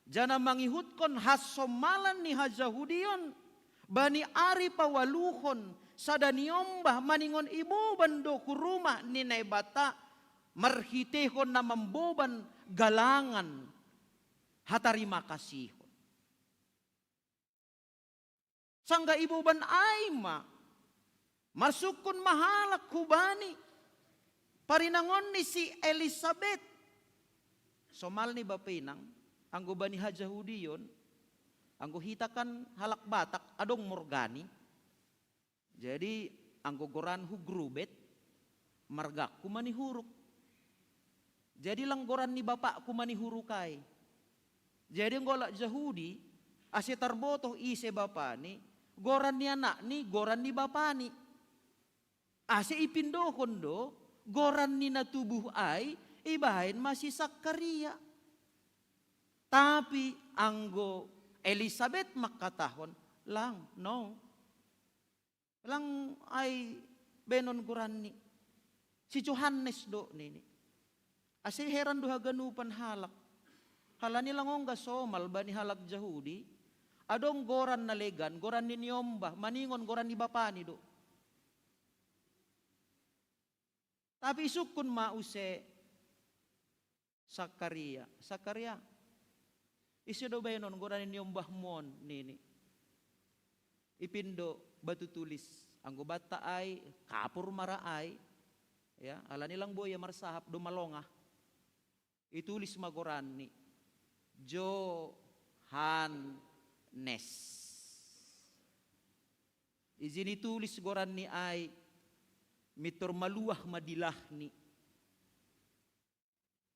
janah mangihutkon hasommalan ni hajahudion, bani ari paualuhon sada niombah maningon iboban do hu rumah ni Naibata, marhiteihon na mamboban galangan hatarimakasihon. Sanggah iboban ai ma, marsungkun ma halak hubani parinangonni si Elisabet. Somalni bapa inang, anggo bani hajahudion, anggo hita kan halak Batak, adong morgani. Jadi anggo goranhu Grubet, margangku ma nihuruk. Jadi lang goran ni bapakku ma nihuruk ai. Jadi anggo halak Jahudi, ase tarbotoh ise bapani, goran ni anakni goran ni bapani. Ase ipindohon do goran ni na tubuh ai, ibahen ma si Sakaria. Tapi anggo Elisabet mangkatahon, lang, no. Lang ai bahenon goranni. Si Johannes do nini. Ase heran do haganupan halak. Halani lang ongga somal bani halak Jahudi, adong goran na legan, goran ni niombah, maningon goran ni bapani do. Tapi isungkun ma use Sakaria. Sakaria, ise do bahenon goran ni niombahmu on nini. Ipindo batu tulis, anggo banta ai, kapur ma ra ai. Ya, alani lang boi ia marsahap, domma longah. Itulis ma goranni, Johannes. Ijin itulis goranni ai, mintor maluah ma dilahni.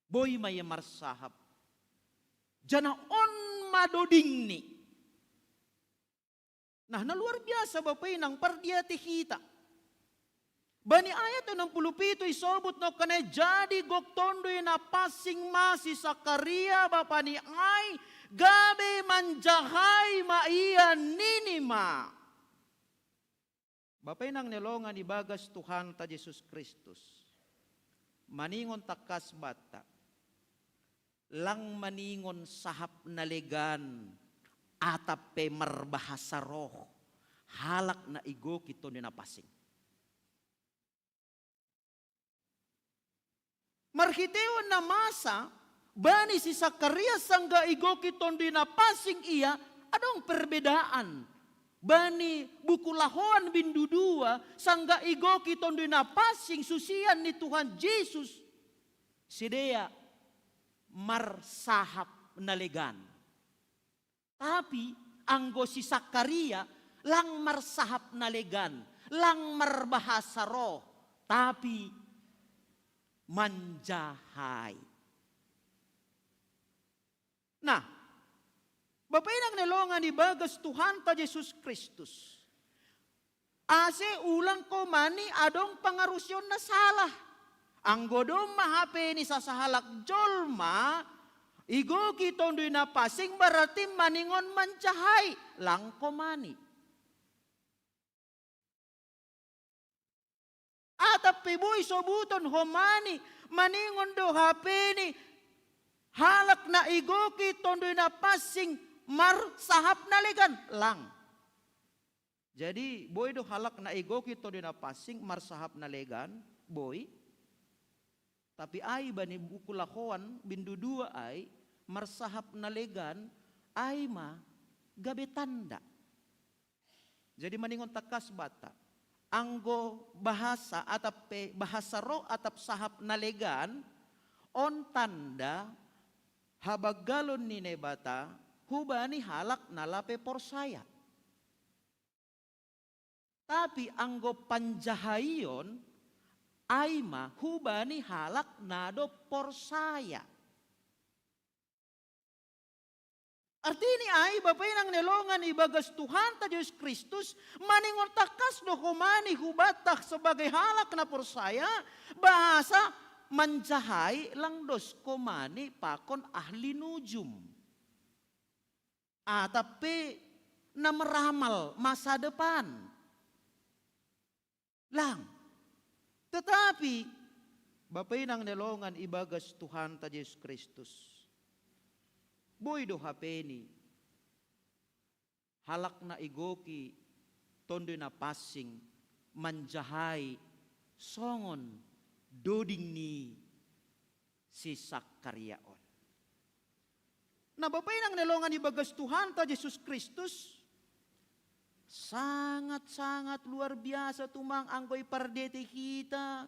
Boi ma ia marsahap. Janah on ma dodingni. Nah, na luar biasa bapa inang, pardiatei hita. Bani ayat onom puluh pitu isobut nongkan ai, jadi gok Tonduy Napansing ma si Sakaria bapani ai, gabe manjahai ma ia nini ma. Bapa inang ni longan ibagas Tuhanta Jesus Kristus, maningon tangkas banta, lang maningon sahap na legan atap pe marbahasa roh halak na igoki Tonduy Napansing. Marhiteion na masa bani si Sakaria sanggah igoki Tonduy Napansing ia, adong perbedaan. Bani buku Lahoan bindu dua, sanggah igoki Tonduy Napansing susian ni Tuhan Jesus, sidea marsahap na legan. Tapi anggo si Sakaria, lang marsahap na legan, lang marbahasa roh, tapi manjahai. Bapa inang ni longan ibagas Tuhanta Jesus Kristus. Ase ulang komani adong pangarusion na salah. Anggo domma hape ni sasahalak jolma, igoki Tonduy Napansing berarti maningon manjahai, lang komani. Atap pe boi sobuton homani, maningon do hape ni halak na igoki Tonduy Napansing marsahap na legan, lang. Jadi boi do halak na igoki Tonduy Napansing marsahap na legan, boi. Tapi ai bani buku lahoan bindu dua ai, marsahap na legan ai ma gabe tanda. Jadi maningon tangkas banta, anggo bahasa atap pe bahasa roh atap sahap na legan, on tanda habanggalon ni Naibata hubani halak na lape porsaya. Tapi anggo panjahaion ai ma hubani halak na dob porsaya. Artini ai bapa inang ni longan ibagas Tuhanta Jesus Kristus, maningon tangkas do homani hubanta sebagai halak na porsaya, bahasa manjahai lang dos komani pakon ahli nujum. Atap pe na meramal masa depan. Lang. Tetapi bapa inang ni longan ibagas Tuhanta Jesus Kristus, boi do hape ni halak na igoki Tonduy Napansing manjahai songon doding ni si Sakaria on. Na bapa inang ni longan ibagas Tuhanta Jesus Kristus, sangat-sangat luar biasa tumang anggo ipardete hita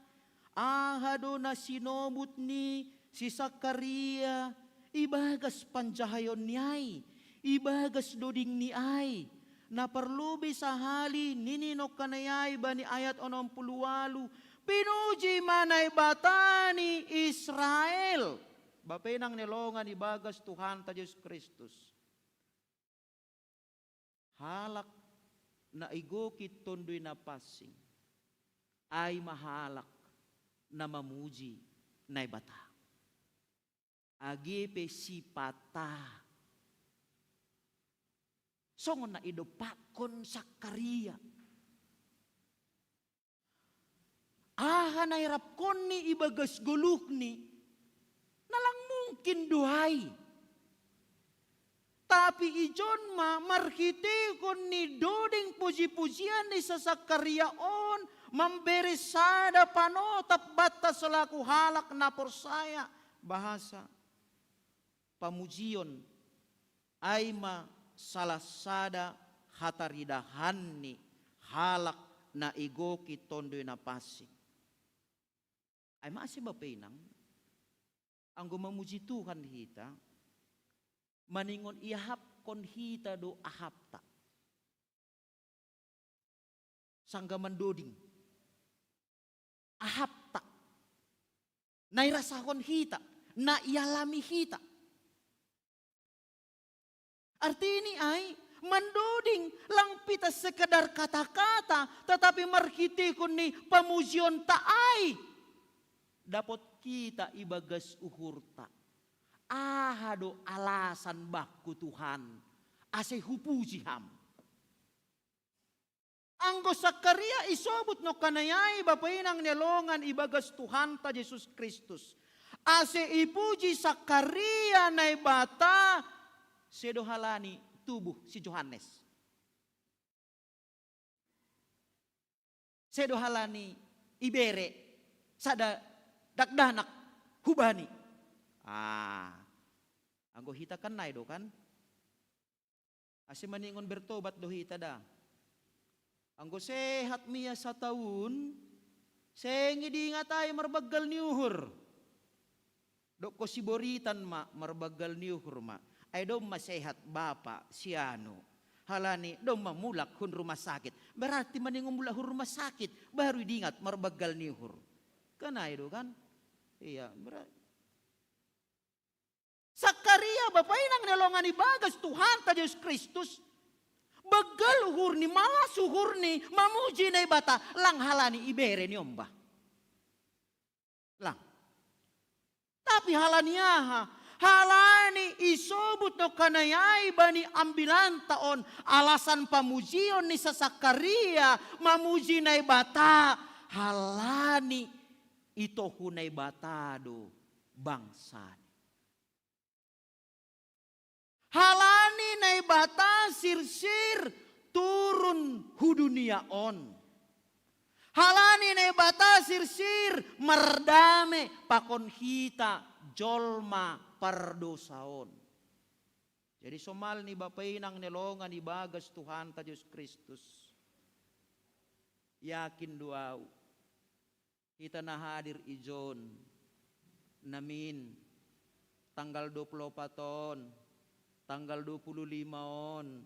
aha do na sinobut ni si Sakaria ibagas panjahaion ni ai, ibagas doding ni ai. Na parlobei sahali nini nongka na ai bani ayat onom pulu ualu, pinuji ma Naibata ni Israel. Bapa inang ni longan ibagas Tuhanta Jesus Kristus, halak na igoki Tonduy Napansing ai ma halak na mamuji Naibata. Age pe sipata songon na idompakkon Sakaria. Aha na irapkonni ibagas goluhni, na lang mungkin do ai. Tapi ijon ma marhiteihon ni doding puji-pujian ni si Sakaria on mambere sada panotap banta selaku halak na porsaya, bahasa pamujion ai ma salah sada hataridahan ni halak na igoki Tonduy Napansing. Ai ma ase bapa inang, anggo mamuji Tuhan hita, maningon iahapkon hita do ahapta. Sangga mandoding ahapta na irasahon hita, na ialami hita. Artini ai, mandoding lang pita sekedar kata-kata, tetapi marhiteihon ni pamujionta ai dapot hita ibagas uhurta. Aha do alasan bakku Tuhan, ase hupuji Ham? Anggo Sakaria isobut nongka na ai bapa inang ni longan ibagas Tuhanta Jesus Kristus. Ase ipuji Sakaria Naibata, sedo halani tubuh si Johannes. Sedo halani ibere sada dakdanak hubani. Ah, anggo hita kan nai do kan? Ase maningon bertobat do hita da. Anggo sehat ma ia sataun, seng i diingat ai marbanggal ni uhur. Dokko siboritan ma marbanggal ni uhur ma. Ai domma sehat bapa si anu. Halani domma mulak hun rumah sakit. Berarti maningon mulak hun rumah sakit, baru diingat marbanggal ni uhur. Kan ai do kan? Iya, berarti Sakaria Bapa inang ni longan ibagas Tuhanta Jesus Kristus. Banggal uhurni, malas uhurni, mamuji Naibata, lang halani ibere ni omba. Lang. Tapi halani aha? Halani isobut no kanayai bani ambilanta on alasan pamujion ni sa Sakaria mamuji Naibata, halani itohu Naibata do bangsani. Halani Naibata sirsir turun hu dunia on. Halani Naibata sirsir mardame pakon hita jolma pardosa on. Jadi somal ni bapa inang ni longan ibagas Tuhanta Jesus Kristus. Yakin do au. Hita na hadir ijon, namin, tanggal dua puluh opat on, tanggal dua puluh lima on,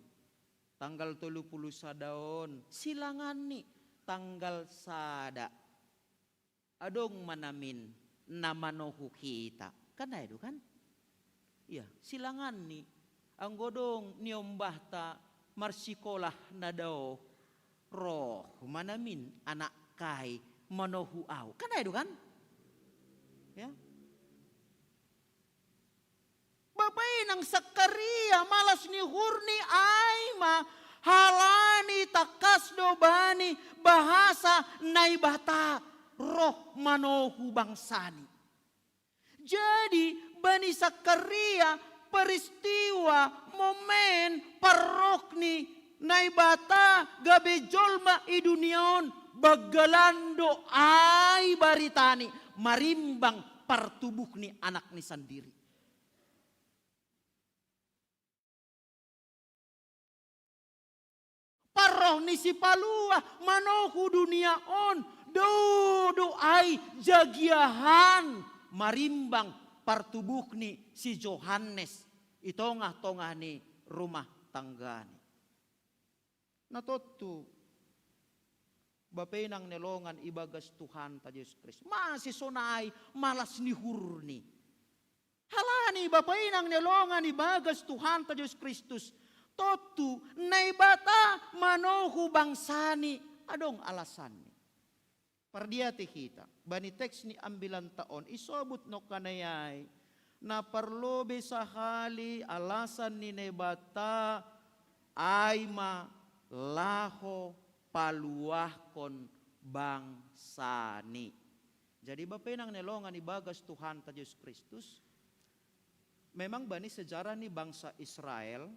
tanggal tolu puluh sada on, silangan ni tanggal sada. Adong ma namin na manohu hita. Kan ai do kan? Iya, silangan ni. Anggo dong ni ombahta marsikolah na dao, roh ma namin anak kai manohu au. Kan ai do kan? Ya. Bapa inang Sakaria malas ni uhurni ai ma halani tangkas do bani bahasa Naibata roh manohu bangsani. Jadi bani Sakaria peristiwa momen parroh ni Naibata gabe jolma i dunia on, banggalan do ai baritani marimbang partubuh ni anakni sandiri. Parroh ni Sipalua manohu dunia on, do do ai jagiahan marimbang partubuh ni si Johannes i tongah-tongah ni rumah tanggani. Na tontu bapa inang ni longan ibagas Tuhanta Jesus Kristus. Mase sonai malas ni uhurni. Halani bapa inang ni longan ibagas Tuhanta Jesus Kristus. Tontu Naibata manohu bangsani adong alasanni. Pardiati hita, bani teks ni ambilanta on isobut no kanayai, na parlobe sahali alasan ni Naibata ai ma laho paluahkon bangsani. Jadi bapa inang ni longan ibagas Tuhanta Jesus Kristus, memang bani sejarah ni bangsa Israel,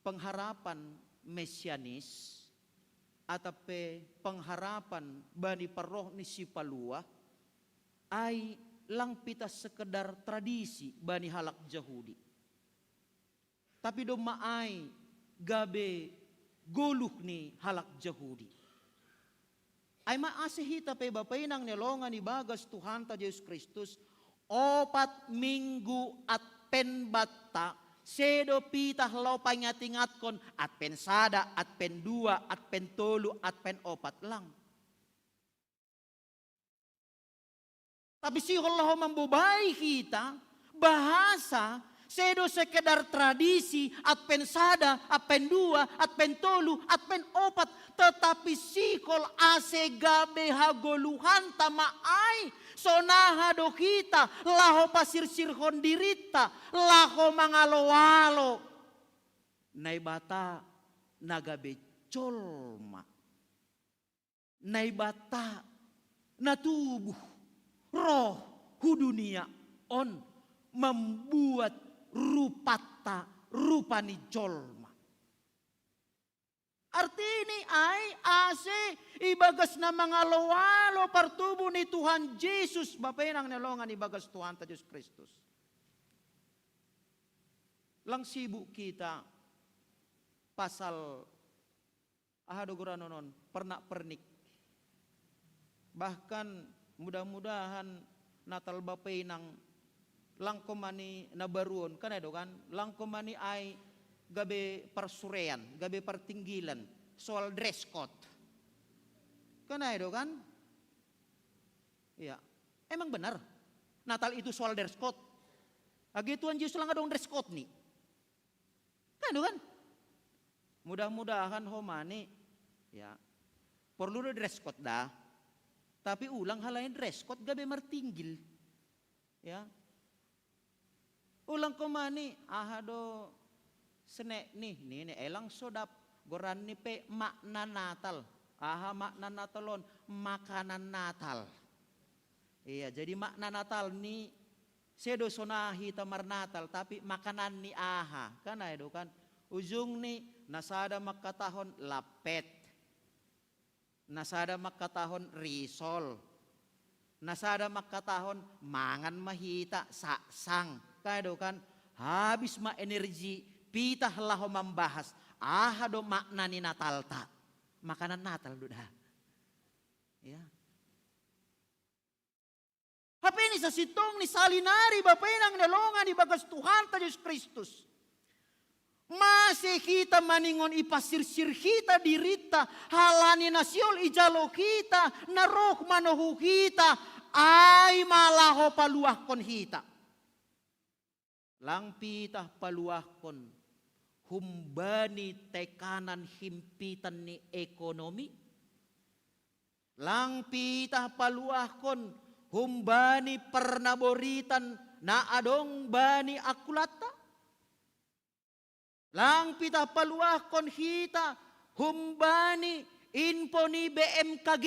pengharapan mesianis atau pe pengharapan bani parroh ni Sipalua ai lang pita sekedar tradisi bani halak Jahudi. Tapi domma ai gabe goluh ni halak Jahudi. Ai ma ase hita pe bapa inang ni longan ibagas Tuhanta Jesus Kristus, opat minggu Advent batta, sedo pitah laho paingat-ingatkon Advent sada, Advent dua, Advent tolu, Advent opat, lang. Tapi sihol laho mambobai hita, bahasa sedo sekedar tradisi, Advent sada, Advent dua, Advent tolu, Advent opat, tetapi sihol ase gabe hagoluhanta ma ai, sonaha do hita laho pasirsirhon dirinta, laho mangalo-alo Naibata na gabe jolma. Naibata na tubuh, roh hu dunia on, membuat rupanta rupa ni jolma. Artini ai ase ibagas na mangalo-alo partubuh ni Tuhan Jesus, bapa inang ni longan ibagas Tuhanta Jesus Kristus. Lang sibuk kita pasal aha do goranon on, pernak-pernik. Bahkan mudah-mudahan Natal bapa inang lang komani na baru on, kan ai do kan, lang komani ai gabe parsurean, gabe partinggilan soal dress code. Kan ai do kan? Iya. Emang benar Natal itu soal dress code? Age Tuhan Jesus lang adong dress code ni. Kan, kan? Mudah-mudahan ho mani, ya. Perlu do dress code da. Tapi ulang halai dress code gabe martinggil. Ya. Ulang ko mani, aha do senek ni, ni, ni elang sodap, goran ni pe makna Natal. Aha makna Natal on? Makanan Natal. Iya, jadi makna Natal ni sedo sona hita marnatal, tapi makanan ni aha. Kan ai do kan? Ujung ni nasada mangkatahon lapet. Nasada mangkatahon risol. Nasada mangkatahon mangan ma hita saksang. Kan ai do kan? Habis ma energi, pitah laho mambahas. Aha do makna ni Natalta? Makanan Natal do da. Ya. Hape ni sasintongni salinari Bapa inang ni longan ibagas Tuhanta Jesus Kristus. Mase hita maningon ipasirsir hita dirinta, halani na sihol ijalo hita, na roh manohu hita, ai ma laho paluahkon hita. Lang pitah paluahkon humbani tekanan himpitan ni ekonomi. Lang pitah paluahkon humbani parnaboritan na adong bani angkulatta. Lang pitah paluahkon hita humbani info ni B M K G.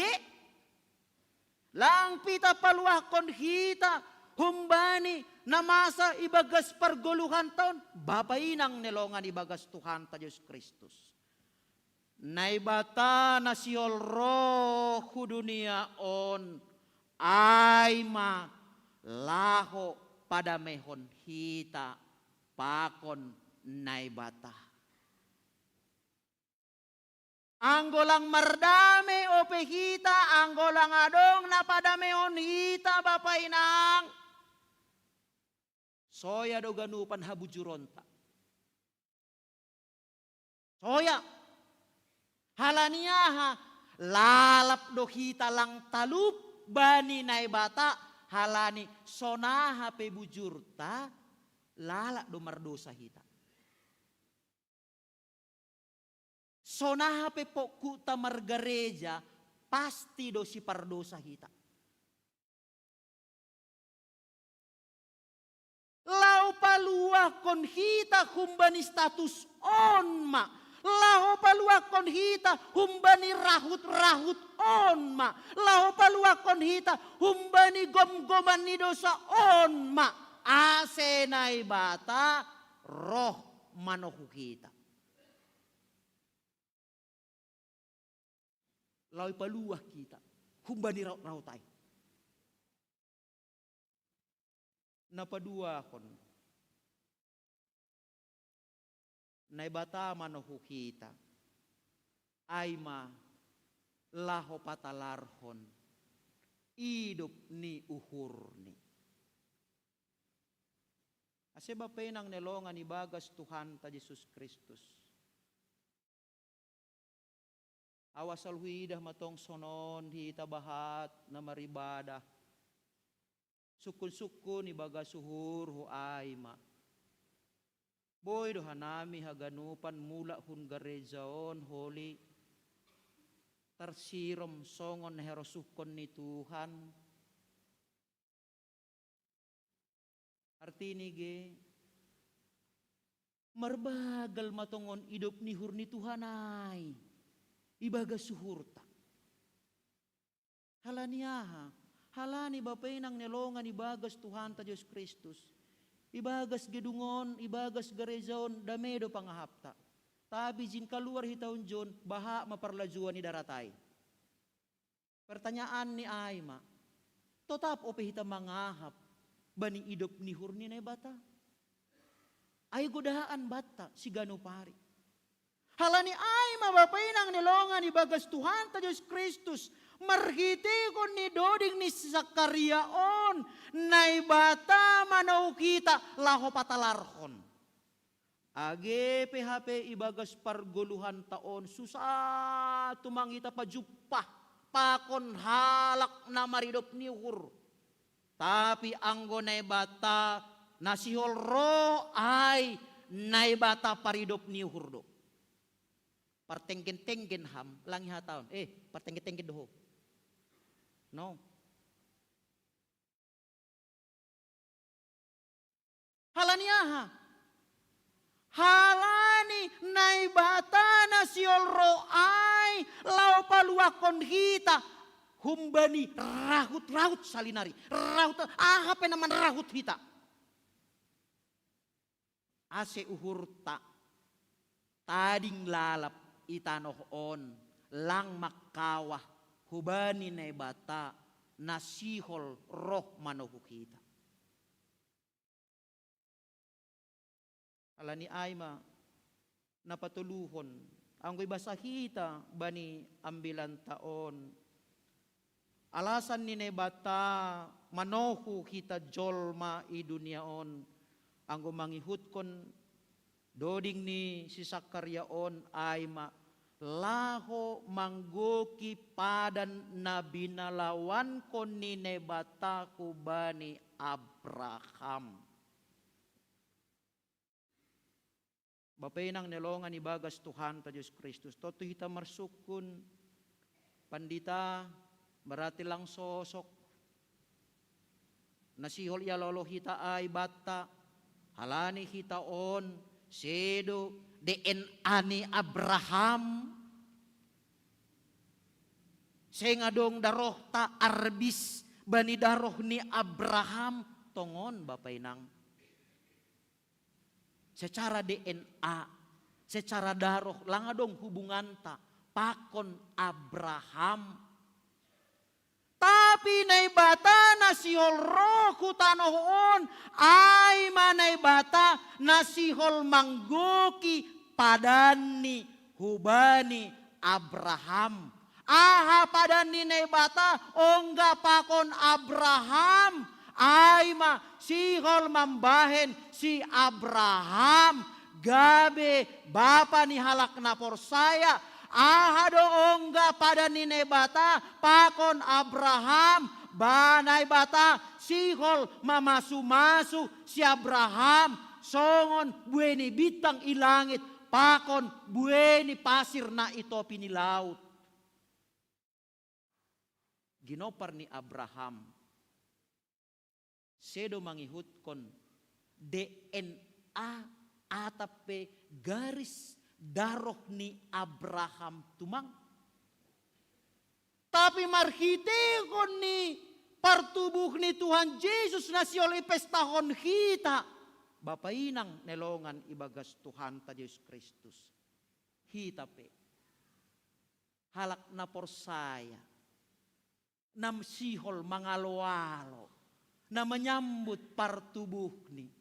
Lang pitah paluahkon hita humbani na masa ibagas pargoluhanta on, Bapa inang ni longan ibagas Tuhanta Jesus Kristus. Naibata na sihol ro hu dunia on, ai ma laho padamehon hita pakon Naibata. Anggo lang mardame ope hita, anggo lang adong na padamehon hita, Bapa inang, soya do ganupan habujuronta. Soya. Halani aha? Lalap do hita lang talup bani Naibata, halani sonaha pe bujurta, lalap do mardosa hita. Sonaha pe pokkuta margareja, pasti do sipardosa hita. Laho paluahkon hita humbani status on ma. Laho paluahkon hita humbani rahut-rahut on ma. Laho paluahkon hita humbani gomgoman ni dosa on ma. Ase Naibata roh manohu hita. Laho ipaluah hita humbani rahut-rahut ai. Na paduahon, Naibata manohu hita, ai ma laho patalarhon idop ni uhurni. Ase Bapa inang ni longan ibagas Tuhanta Jesus Kristus. Ahu asal huidah ma tong sonon hita bahat na maribadah. Sungkun-sungkun ibagas uhurhu ai ma. Boi do hanami haganupan mulak hun gareja on holi tarsirom songon na herosuhkon ni Tuhan. Artini ge, marbagal ma tongon idop ni uhur ni Tuhan ai ibagas uhurta. Halani aha? Halani Bapa inang ni longan ibagas Tuhanta Jesus Kristus. Ibagas gedung on, ibagas gareja on, dame do pangahapta. Tapi jin kaluar hita unjon, bahat ma parlajuan ni darat ai. Pertanyaan ni ai ma, totap ope hita mangahap bani idop ni uhur ni Naibata? Ai godaan banta siganup ari. Halani ai ma Bapa inang ni longan ibagas Tuhanta Jesus Kristus, marhitehon ni doding ni si Sakaria on, Naibata manohu hita laho patalarhon. Age pe hape ibagas pargoluhanta on susa tumang hita pajumpah pakon halak na maridop ni uhur. Tapi anggo Naibata Na sihol ro ai Naibata paridop ni uhurdo. Partenggen-tenggen ham, langi hataon. Eh, partenggen-tenggen doho. No. Halani aha? Halani Naibata na sihol ro ai lao paluahon hita humbani rahut-rahut salinari. Rahut, aha pe na manrahut hita? Ase uhurta tading lalap i tanoh on, lang mangkawah hubani Naibata na sihol roh manohu hita. Halani ai ma na patoluhon, anggo ibasa hita bani ambilanta on, alasan ni Naibata manohu hita jolma i dunia on, anggo mangihutkon doding ni si Sakaria on ai ma laho manggoki padan na binalawankon ni Naibata hubani Abraham. Bapa inang na hinaholongan ibagas Tuhanta Jesus Kristus, tontu hita marsungkun, Pandita, berarti lang sosok na sihol ialolo hita ai banta, halani hita on sedo D N A ni Abraham. Seng adong darohta arbis bani daroh ni Abraham, tongon, Bapa inang. Secara D N A, secara daroh, lang adong hubunganta pakon Abraham. Tapi Naibata na sihol roh hu tanoh on, ai ma Naibata na sihol manggoki padanni hubani Abraham. Aha padan ni Naibata ongga pakon Abraham, ai ma sihol mambahen si Abraham gabe bapa ni halak na porsaya. Aha do ongga padan ni Naibata pakon Abraham? Ba Naibata sihol mamasu-masu si Abraham songon buei ni bintang i langit pakon buei ni pasir na i topi ni laut. Ginompar ni Abraham sedo mangihutkon D N A atap pe garis daroh ni Abraham tumang. Tapi marhitehon ni partubuh ni Tuhan Jesus na sihol ipestahon hita, Bapa inang na hinaholongan ibagas Tuhanta Jesus Kristus, hita pe halak na porsaya, na sihol mangalo-alo, na manyambut partubuhni.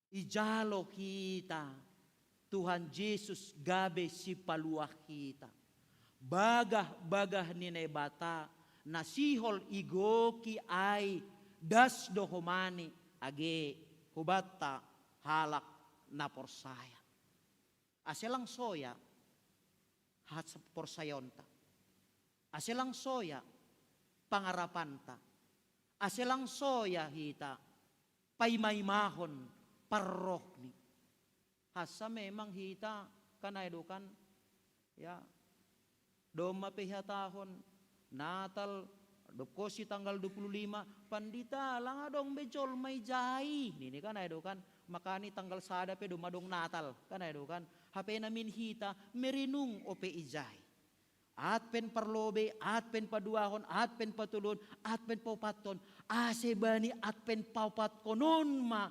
Ijalo hita Tuhan Jesus gabe sipaluah hita. Bagah-bagah ni Naibata na sihol igoki ai das do homani age hubanta halak na porsaya. Ase lang soya haporsayaonta. Ase lang soya pangarapanta. Ase lang soya hita paima-imahon parrohni. Hansa memang hita kan ai do kan, ya, domma pe ihatahon Natal, dob hosi tanggal dua puluh lima, Pandita, lang adong be jolma ijai, nini kan ai do kan. Makani tanggal sada pe domma adong Natal kan ai do kan. Hape namin hita merenung ope ijai. Advent parlobei, Advent paduahon, Advent patoluhon, Advent paopathon. Ase bani Advent paopathon on ma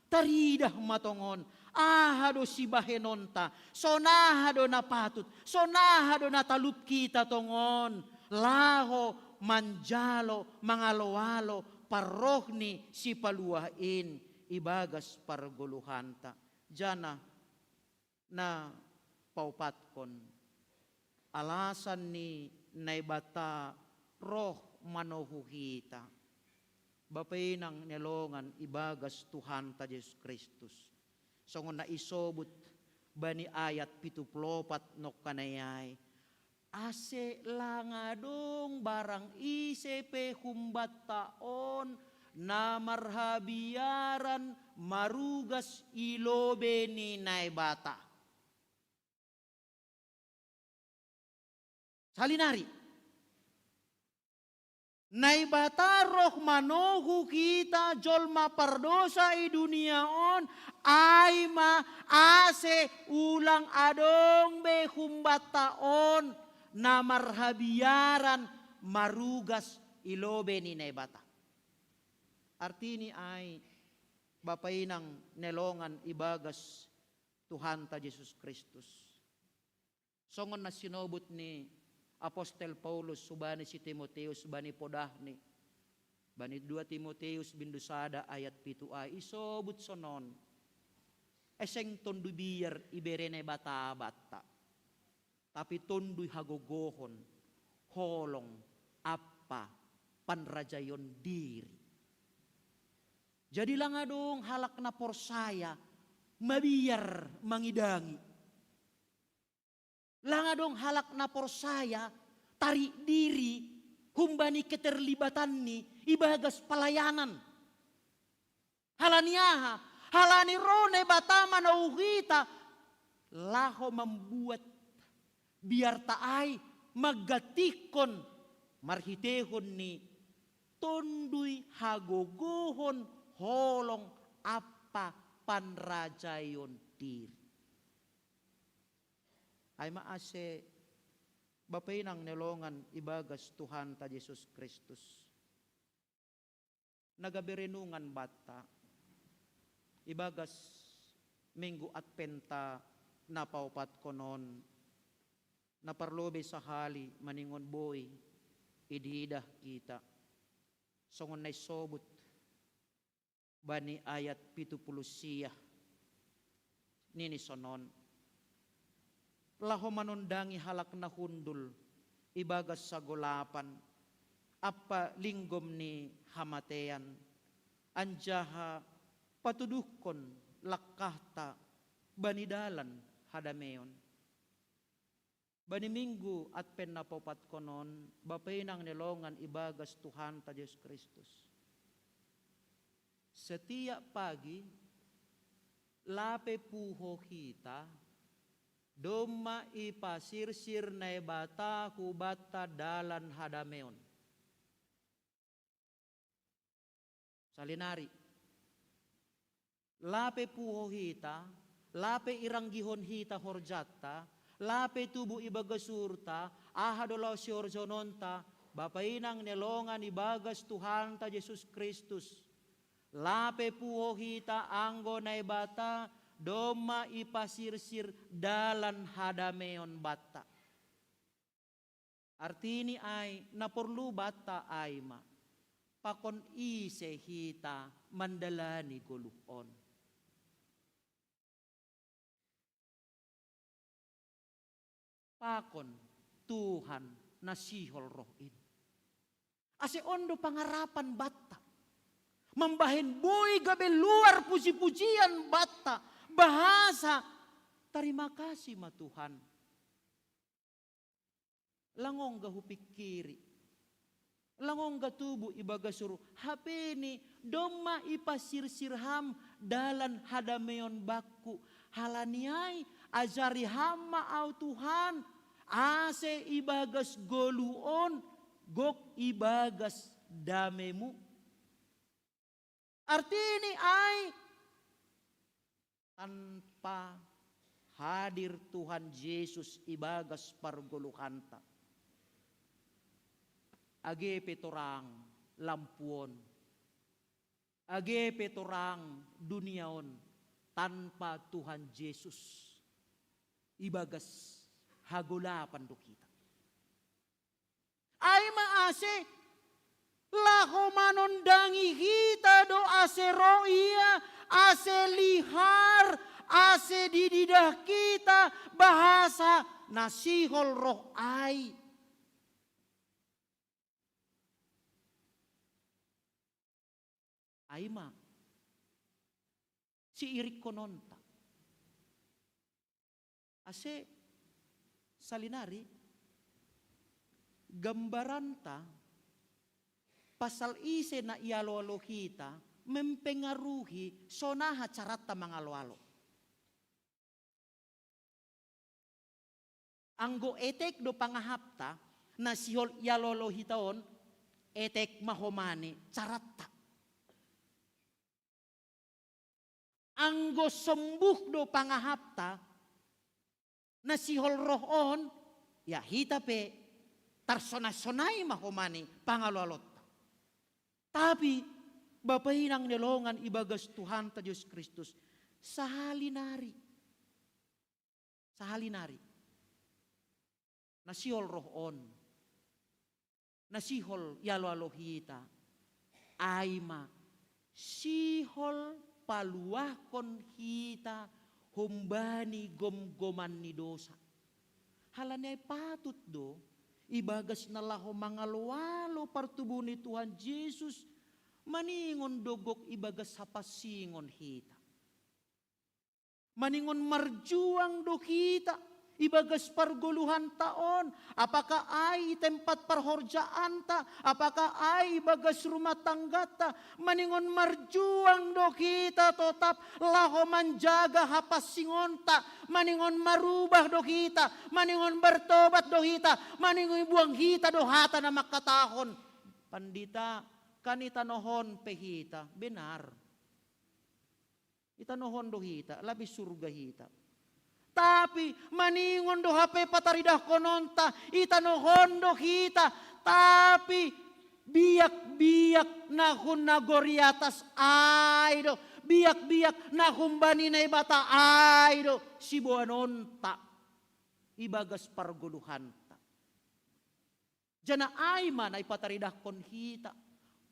taridah ma tongon aha do sibahenonta, sonaha do na patut, sonaha do na talup hita tongon laho manjalo, mangalo-alo parroh ni Sipaluah in ibagas pargoluhanta. Jana na paopathon, alasan ni Naibata roh manohu hita, Bapa inang na hinaholongan ibagas Tuhanta Jesus Kristus. Songon na isobut bani ayat pitu pulu opat nongkanai ai, ase lang adong barang ise pe humbanta on na marhabiaran marugas i lobei ni Naibata. Salinari. Naibata roh manogu hita jolma pardosa i dunia on, ai ma ase ulang adong be humbanta on na marhabiaran marugas i lobei ni Naibata. Artini ai, bapa inang na hinaholongan ibagas Tuhanta Jesus Kristus. Songon na sinobut ni apostel Paulus hubani si Timoteus bani podahni, bani dua Timoteus bindu sada ayat pitu a, isobut sonon. Ai seng tonduy biar ibere Naibata banta, tapi tonduy hagogohon, holong, ampa panrajaion diri. Jadi lang adong halak na porsaya mabiar mangidangi. Lang adong halak na porsaya tarik diri humbani keterlibatanni ibagas palayanan. Halani aha? Halani ro Naibata manogu hita laho mambuat biarta ai manggantihon marhiteihon ni tonduy hagogohon, holong, ampa panrajaion diri. Ai ma ase bapa inang na hinaholongan ibagas Tuhanta Jesus Kristus, na gabe renungan banta ibagas Minggu Adventa na paopatkon on, na parlobei sahali maningon boi ididah hita, songon na isobut bani ayat pitu pulu sia, nini sonon: Laho manondangi halak na hundul ibagas hagolapan ampa linggom ni hamatean, anjaha patuduhkon langkahta bani dalan hadameon. Bani Minggu Advent na paopatkon on, bapa inang na hinaholongan ibagas Tuhanta Jesus Kristus, setiap pagi lape puho hita, domma ipasirsir Naibata hubanta dalan hadameon. Salinari, lape puho hita, lape iranggihon hita horjanta, lape tubu ibagas uhurta, aha do laho sihorjahononta, bapa inang na hinaholongan ibagas Tuhanta Jesus Kristus. Lape puho hita anggo Naibata domma ipasirsir dalan hadameon banta. Artini ai, na porlu banta ai ma, pakon ise hita mandalani goluh on. Pakon Tuhan na sihol roh in. Ase on do pangarapan banta, mambahen boi gabe luar puji-pujian banta, bahasa tarima kasih ma Tuhan. Lang ongga hupingkiri, lang ongga tubu ibagas uhur, hape ni domma ipasirsir Ham dalan hadameon bangku. Halani ai, ajari Ham ma ahu Tuhan, ase ibagas goluh on gok ibagas dame-Mu. Artini ai, tanpa hadir Tuhan Jesus ibagas pargoluhanta, age pe torang lampu on, age pe torang dunia on, tanpa Tuhan Jesus ibagas hagolapan do hita. Ai ma ase laho manondangi hita do ase ro Ia, ase lihar, ase dididah hita bahasa na sihol roh ai. Ai ma siiringkononta. Ase salinari gambaranta Pasal ise na ialo-alo hita mempengaruhi sonaha caratta mangalo-alo. Anggo etek do pangahapta, na sihol ialo-alo hita on, etek mahomani caratta. Anggo sombuh do pangahapta, na sihol roh on, ya hita pe tarsona-sonai mahomani pangalo-alotta. Tapi, Bapa inang nelongan ibagas Tuhanta Jesus Kristus, sahali nari. Sahali nari. Na sihol roh on. Na sihol ialo-alo hita. Ai ma, sihol paluahkon hita humbani gomgoman ni dosa. Halani ai patut do, ibagas na laho mangalo-alo partubuh ni Tuhan Jesus, maningon do gok ibagas hapansingon hita. Maningon marjuang do hita, ibagas pargoluhanta on, apakah ai i tempat parhorjaanta, apakah ai ibagas rumah tanggata, maningon marjuang do hita totap laho manjaga hapansingonta, maningon marubah do hita, maningon bertobat do hita, maningon buang hita do hata na mangkatahon, "Pandita, kan i tanoh on pe hita." Benar. I tanoh on do hita, labi surga hita. Tapi maningon do hape pataridahkononta, i tanoh on do hita, tapi biak-biak na hun nagori atas ai do, biak-biak na humbani Naibata ai do siboanonta ibagas pargoluhanta. Janah ai ma na ipataridahkon hita.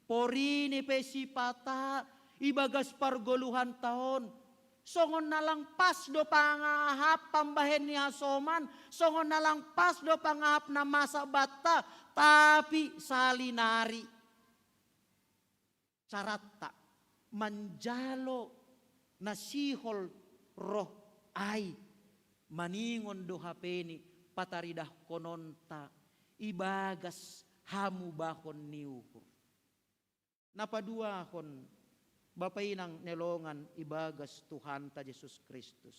Porini pe sipata ibagas pargoluhanta on. Songon na lang pas do pangahap pambahen ni hasoman, songon na lang pas do pangahap na masa banta, tapi sahali nari. Caratta manjalo na sihol roh ai, maningon do hapeni pataridahkononta ibagas hamubahon ni uhur. Na paduahon, Bapa inang nelongan ibagas Tuhanta Jesus Kristus.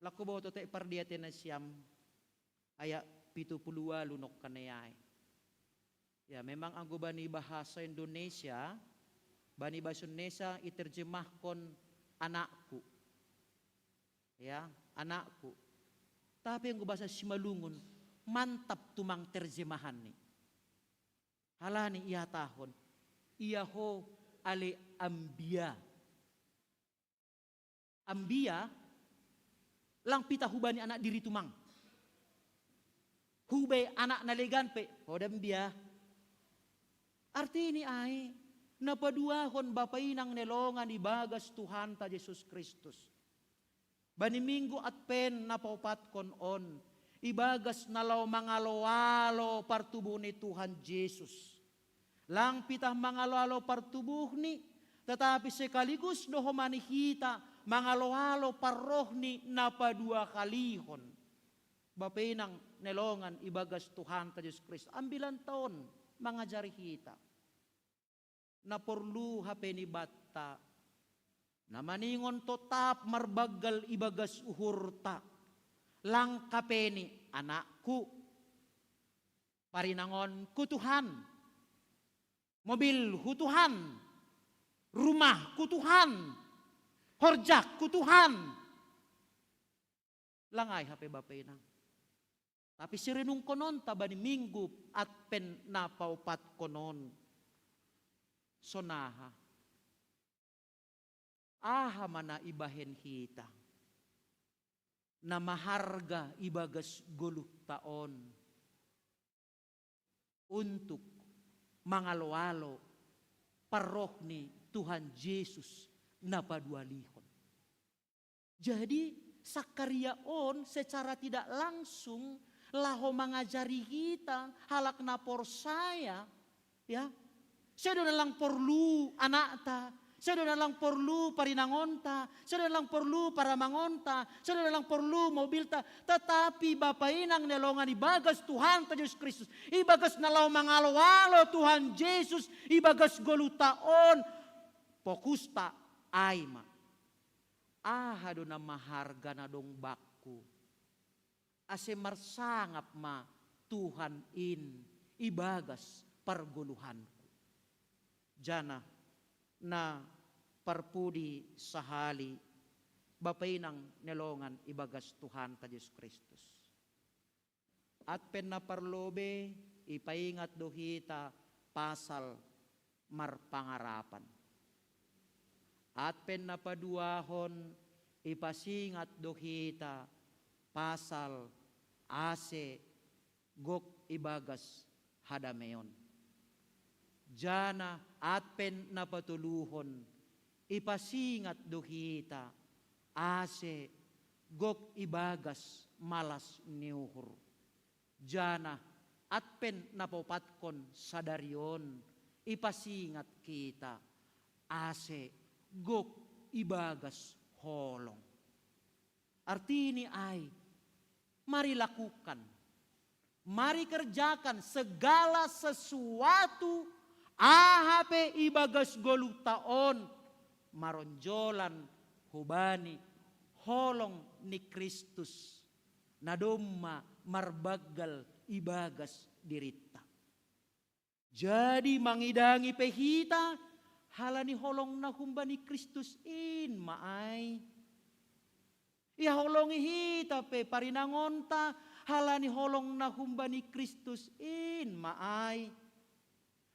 Lang huboto te pardiatena siam ayat pitu pulu ualu nongkan ai. Ya, memang anggo bani bahasa Indonesia, bani bahasa Indonesia iterjemahkon anakku. Ya, anakku. Tapi anggo bahasa Simalungun, mantap tumang terjemahanni. Halani ihatahon, ia ho ale ambia. Ambia, lang pitah hubani anak diri tumang. Hubaen anak na legan pe, ho da ambia. Artini ai, na paduahon Bapa inang nelongan ibagas Tuhanta Jesus Kristus. Bani Minggu Advent na paopatkon on, ibagas na laho mangalo-alo partubuh ni Tuhan Jesus. Lang pitah mangalo-alo partubuhni, tetapi sekaligus do homa ni hita mangalo-alo parrohni na paduahalihon. Bapa inang nelongan ibagas Tuhanta Jesus Kristus, ambilanta on mangajari hita. Na porlu hapeni banta, na maningon totap marbanggal ibagas uhurta, lang hapeni anakku, parinangonku Tuhan, mobilhu Tuhan, rumahku Tuhan, horjakku Tuhan. Lang ai hape Bapa inang. Tapi sirenungkononta bani Minggu Advent na paopatkon on, sonaha? Aha ma na ibahen hita na maharga ibagas goluhta on untuk mangalo-alo parroh ni Tuhan Jesus na paduahalihon? Jadi, Sakaria on secara tidak langsung laho mangajari hita halak na porsaya, ya. Sedo na lang porlu anakta, Sedo na lang porlu parinangonta, sedo na lang porlu paramangonta, sedo na lang porlu mobilta, tetapi Bapa Inang ni longan ibagas Tuhanta Jesus Kristus, ibagas na laho mangalo-alo Tuhan Jesus, ibagas goluhta on, pokusta ai ma. Aha do na maharga na dong bakku, ase marsangap ma Tuhan in ibagas pargoluhanku. Janah na parpudi sahali, Bapa Inang ni longan ibagas Tuhanta Jesus Kristus. Advent na parlobei ipaingat do hita pasal marpangarapan. Advent na paduahon ipasingat do hita pasal ase gok ibagas hadameon. Janah Advent na patoluhon ipasingat do hita ase gok ibagas malas ni uhur. Janah Advent na paopatkon sadari on ipasingat hita ase gok ibagas holong. Artini ai, mari lakukan, mari kerjakan segala sesuatu, aha pe ibagas goluhta on, maronjolan hubani holong ni Kristus, na domma marbanggal ibagas dirinta. Jadi mangidangi pe hita halani holong na humbani Kristus in ma ai. Ihaholongi hita pe parinangonta halani holong na humbani Kristus in ma ai.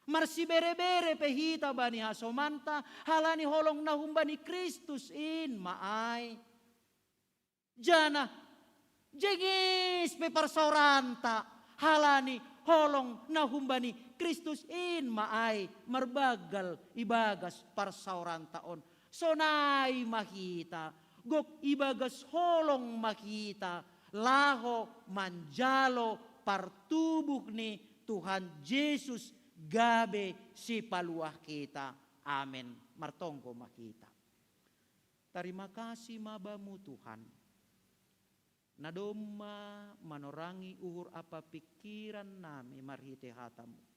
Marsibere-bere pe hita bani hasomanta halani holong na humbani Kristus in ma ai. Janah jengis pe parsaoranta halani holong na humbani Kristus in ma ai marbanggal ibagas parsaoranta on. Sonai ma hita, gok ibagas holong ma hita laho manjalo partubuh ni Tuhan Jesus gabe sipaluah hita. Amen. Martonggo ma hita. Tarima kasih ma Bamu Tuhan, na domma manorangi uhur ampa pingkiran nami marhitei hataMu.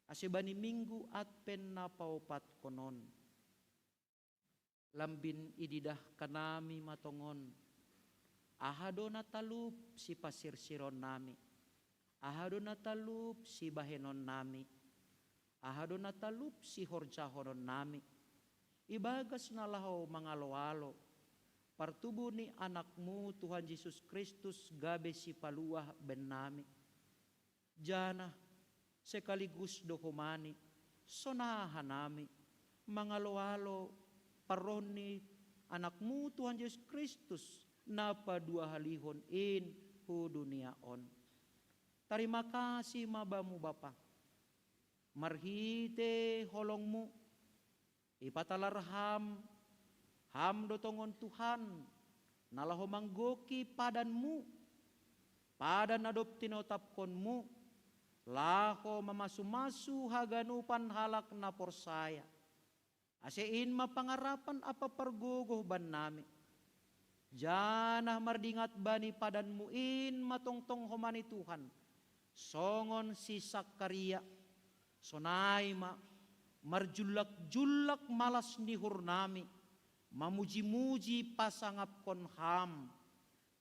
Ase bani Minggu Advent na paopatkon on, lambin ididah hanami ma tongon, aha do na talup sipasirsironnami, aha do na talup sibahenonnami, aha do na talup sihorjahononnami, ibagas na laho mangalo-alo partubuh ni AnakMu Tuhan Jesus Kristus gabe sipaluah bennami. Janah sekaligus do homa ni, sonaha nami mangalo-alo parroh ni AnakMu Tuhan Jesus Kristus na paduahalihon in hu dunia on. Tarima kasih ma Bamu Bapa, marhitei holongMu, ipatalar Ham, Ham do tongon Tuhan, na laho manggoki padanMu, padan na dob tinotapkonMu, laho mamasu-masu haganupan halak na porsaya. Ase in ma pangarapan ampa pargogoh bannami. Janah mardingat bani padanMu in ma tongtong homa ni Tuhan, songon si Sakaria, sonai ma marjullak-jullak malas ni uhurnami, mamuji-muji pasangapkon Ham,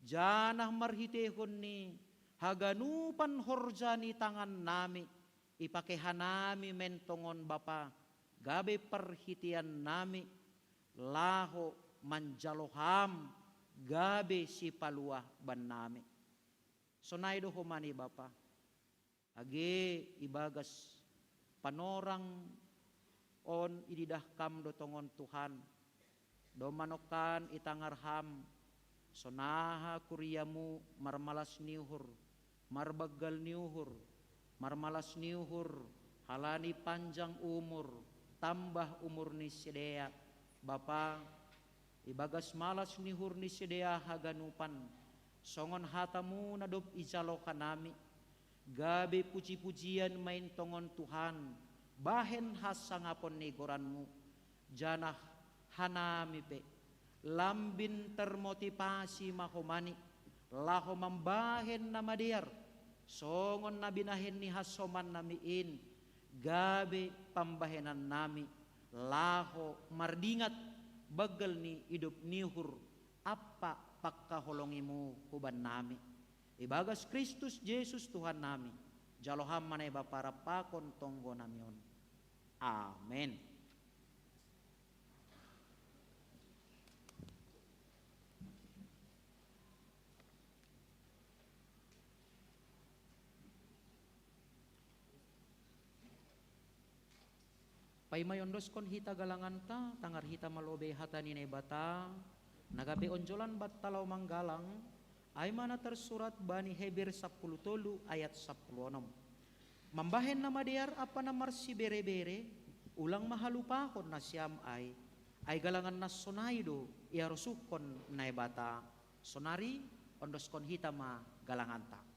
janah marhiteihon ni haganupan horja ni tangannami, ipakei hanami mentongon Bapa, gabe parhiteiannami, laho manjalo Ham, gabe sipaluah bannami. Sonai do homa ni Bapa, age ibagas panorang on ididah Kam do tongon Tuhan, domma nongkan itangar Ham, sonaha kuriaMu marmalas ni uhur, marbanggal ni uhur, marmalas ni uhur, halani panjang umur, tambah umur ni sidea, Bapa, ibagas malas ni uhur ni sidea haganupan, songon hataMu na dob ijalo hanami, gabe puji-pujian ma in tongon Tuhan, bahen hasangapon ni goranMu, Janah hanami pe lambin termotivasi ma ho mani, laho mambahen na madear, songon na binahen ni hasomannami in, gabe pambahenannami, laho mardingat banggal ni idop ni uhur ampa pangkaholongimu hubannami. Ibagas Kristus Jesus Tuhannami, jalo Ham ma Naibata rap pakon tonggonami on. Amen. Paima iondoskon hita galanganta, tangar hita ma lobei hata ni Naibata, na gabe onjolan banta laho manggalang, ai ma na tarsurat bani Heber sampulu tolu ayat sampulu onom. Mambahen na madear ampa na marsiberebere, ulang ma halupahon nasiam ai, ai galangan na sonai do iarosuhon Naibata. Sonari ondoskon hita ma galanganta.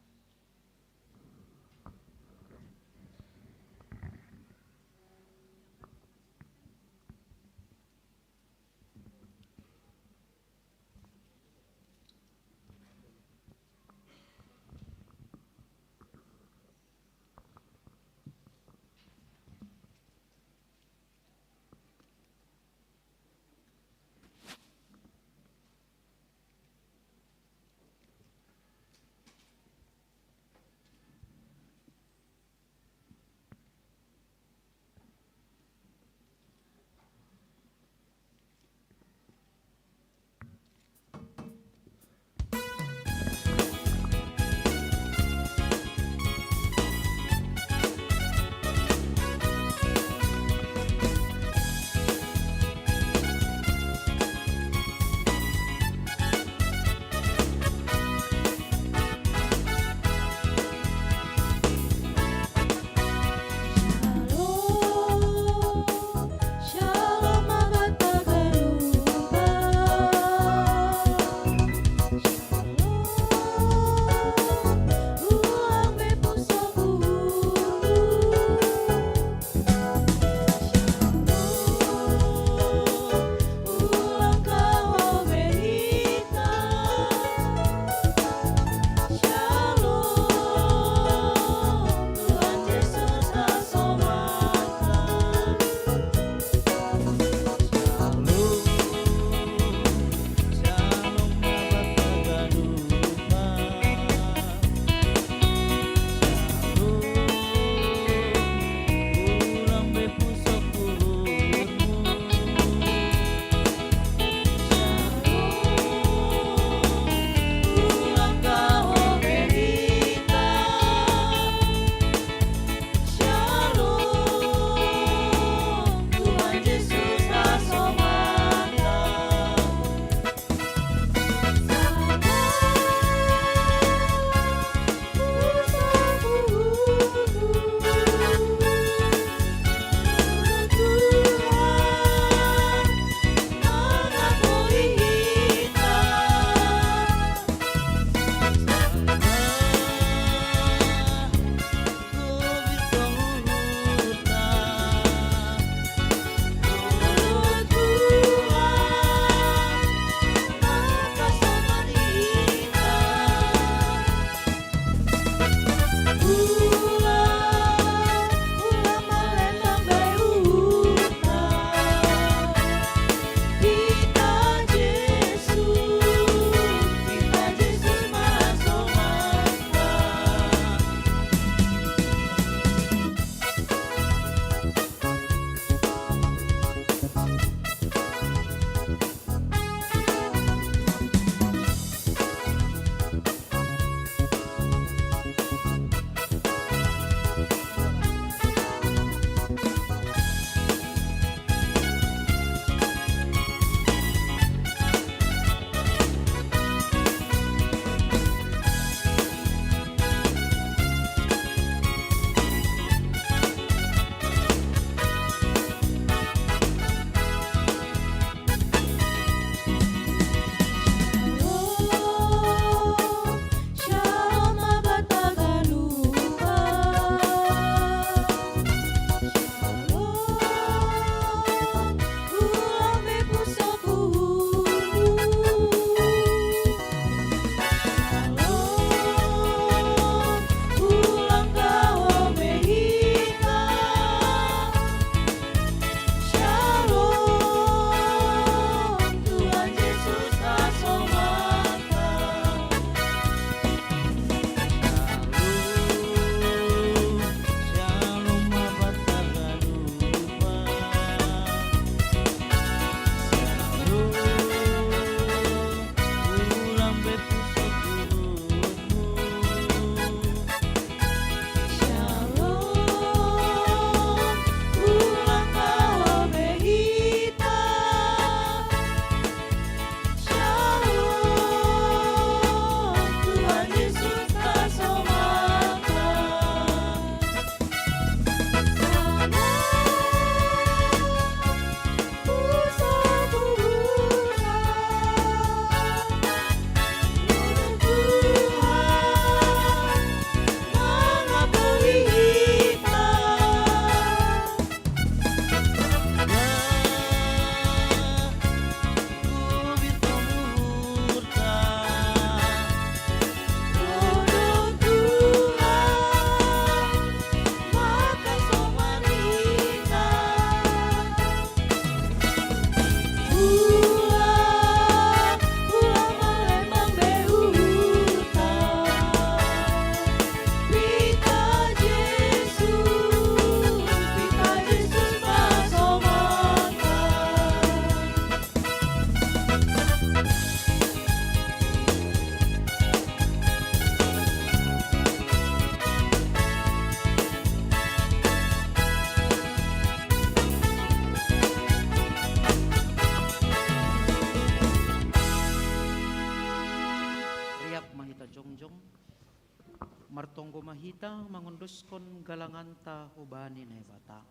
Martonggo ma hita mangondoskon galanganta hubani Naibata.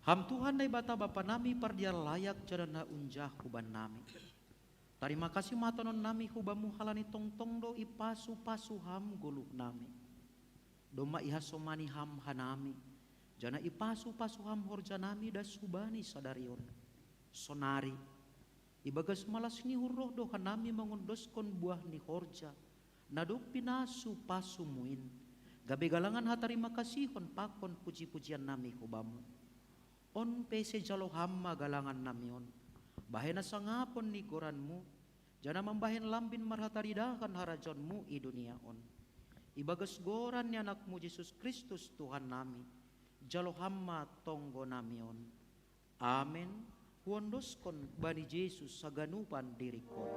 Ham Tuhan Naibata Bapa nami pardiar layak janah na unjah huban nami. Tarima kasih ma tanonon nami hubamu halani tongtong do ipasu-pasu ham goluh nami. Domma ihasomani ham hanami, janah ipasu-pasu ham horja nami das hubani sadari on. Sonari, ibagas malas ni uhur roh do hanami mangondoskon buah ni horja, na dob pinasu-pasumu in, gabe galangan hatarima kasihon pakon puji-pujian nami hubamu. On pe sejalo ham ma galangan nami on, bahen na sangapon ni goranmu, janah mambahen lambin marhataridahan harajaonmu i dunia on. Ibagas goran ni anakmu Jesus Kristus Tuhan nami, jalo ham ma tonggo nami on. Amen. Huondoskon bani Jesus haganupan diringkon.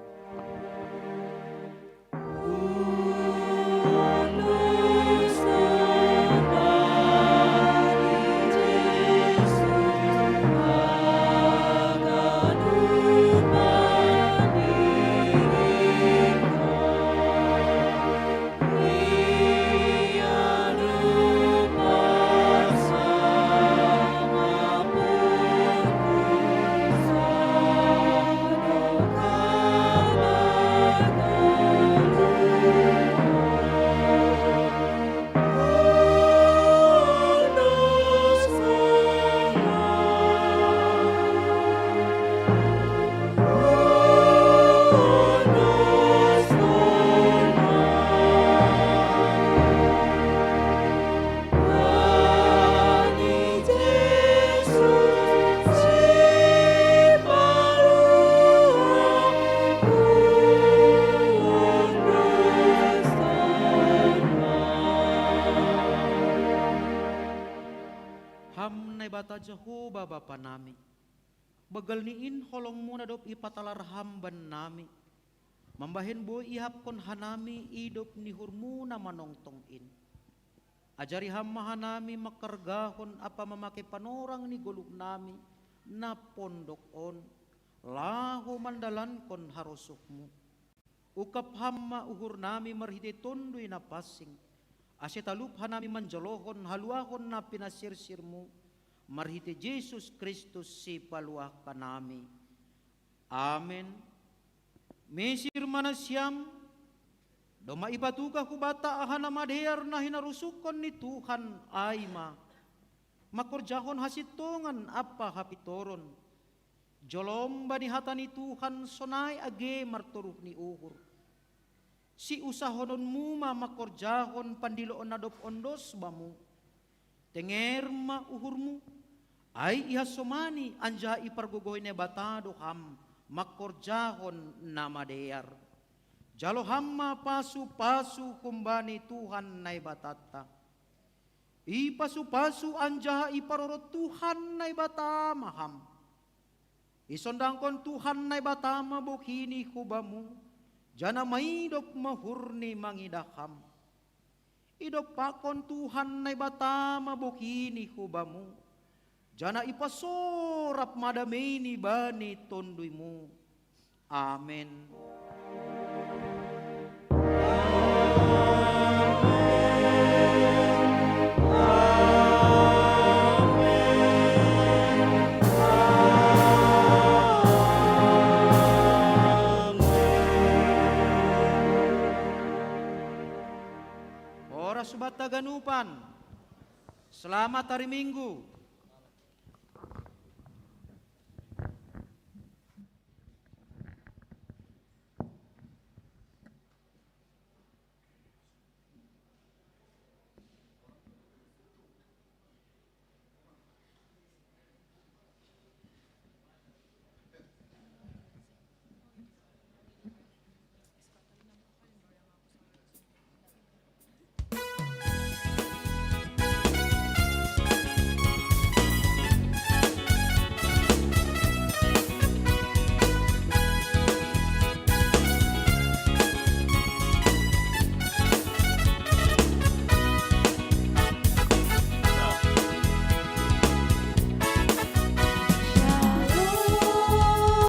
Ham Naibata Jahowa Bapa nami, banggal ni in holongmu na dob ipatalar ham bannami, mambahen boi ihapkon hanami idop ni uhurmu na manongtong in. Ajari ham ma hanami mangkargahon ampa mamake panorang ni goluhnami na pondok on, laho mandalankon harosuhmu. Ungkap ham ma uhurnami marhitei Tonduy Napansing, ase talup hanami manjolohon haluahon na pinasirsirmu, marhitei Jesus Kristus Sipaluah hanami. Amen. Misir ma nasiam, domma ipatugah hubanta aha na madear na hinarosuhkon ni Tuhan, ai ma mangkorjahon hasintongan ampa hapintoron, jolom bani hata ni Tuhan sonai age martoruh ni uhur. Siusahononmu ma mangkorjahon pandiloon na dob ondos bamu. Tenger ma uhurmu, ai ihasomani anjaha ipargogohi Naibata do ham mangkorjahon na madear. Jalo ham ma pasu-pasu humbani Tuhan Naibatanta. Ipasu-pasu anjaha iparorot Tuhan Naibata ma ham. Isondangkon Tuhan Naibata ma bohini hubamu, janah maidop ma uhurni mangidah ham. Idompakkon Tuhan Naibata ma bohini hubamu, janah ipasorap ma dameini bani tonduymu. Amen. Horas hubanta haganupan. Selamat hari Minggu.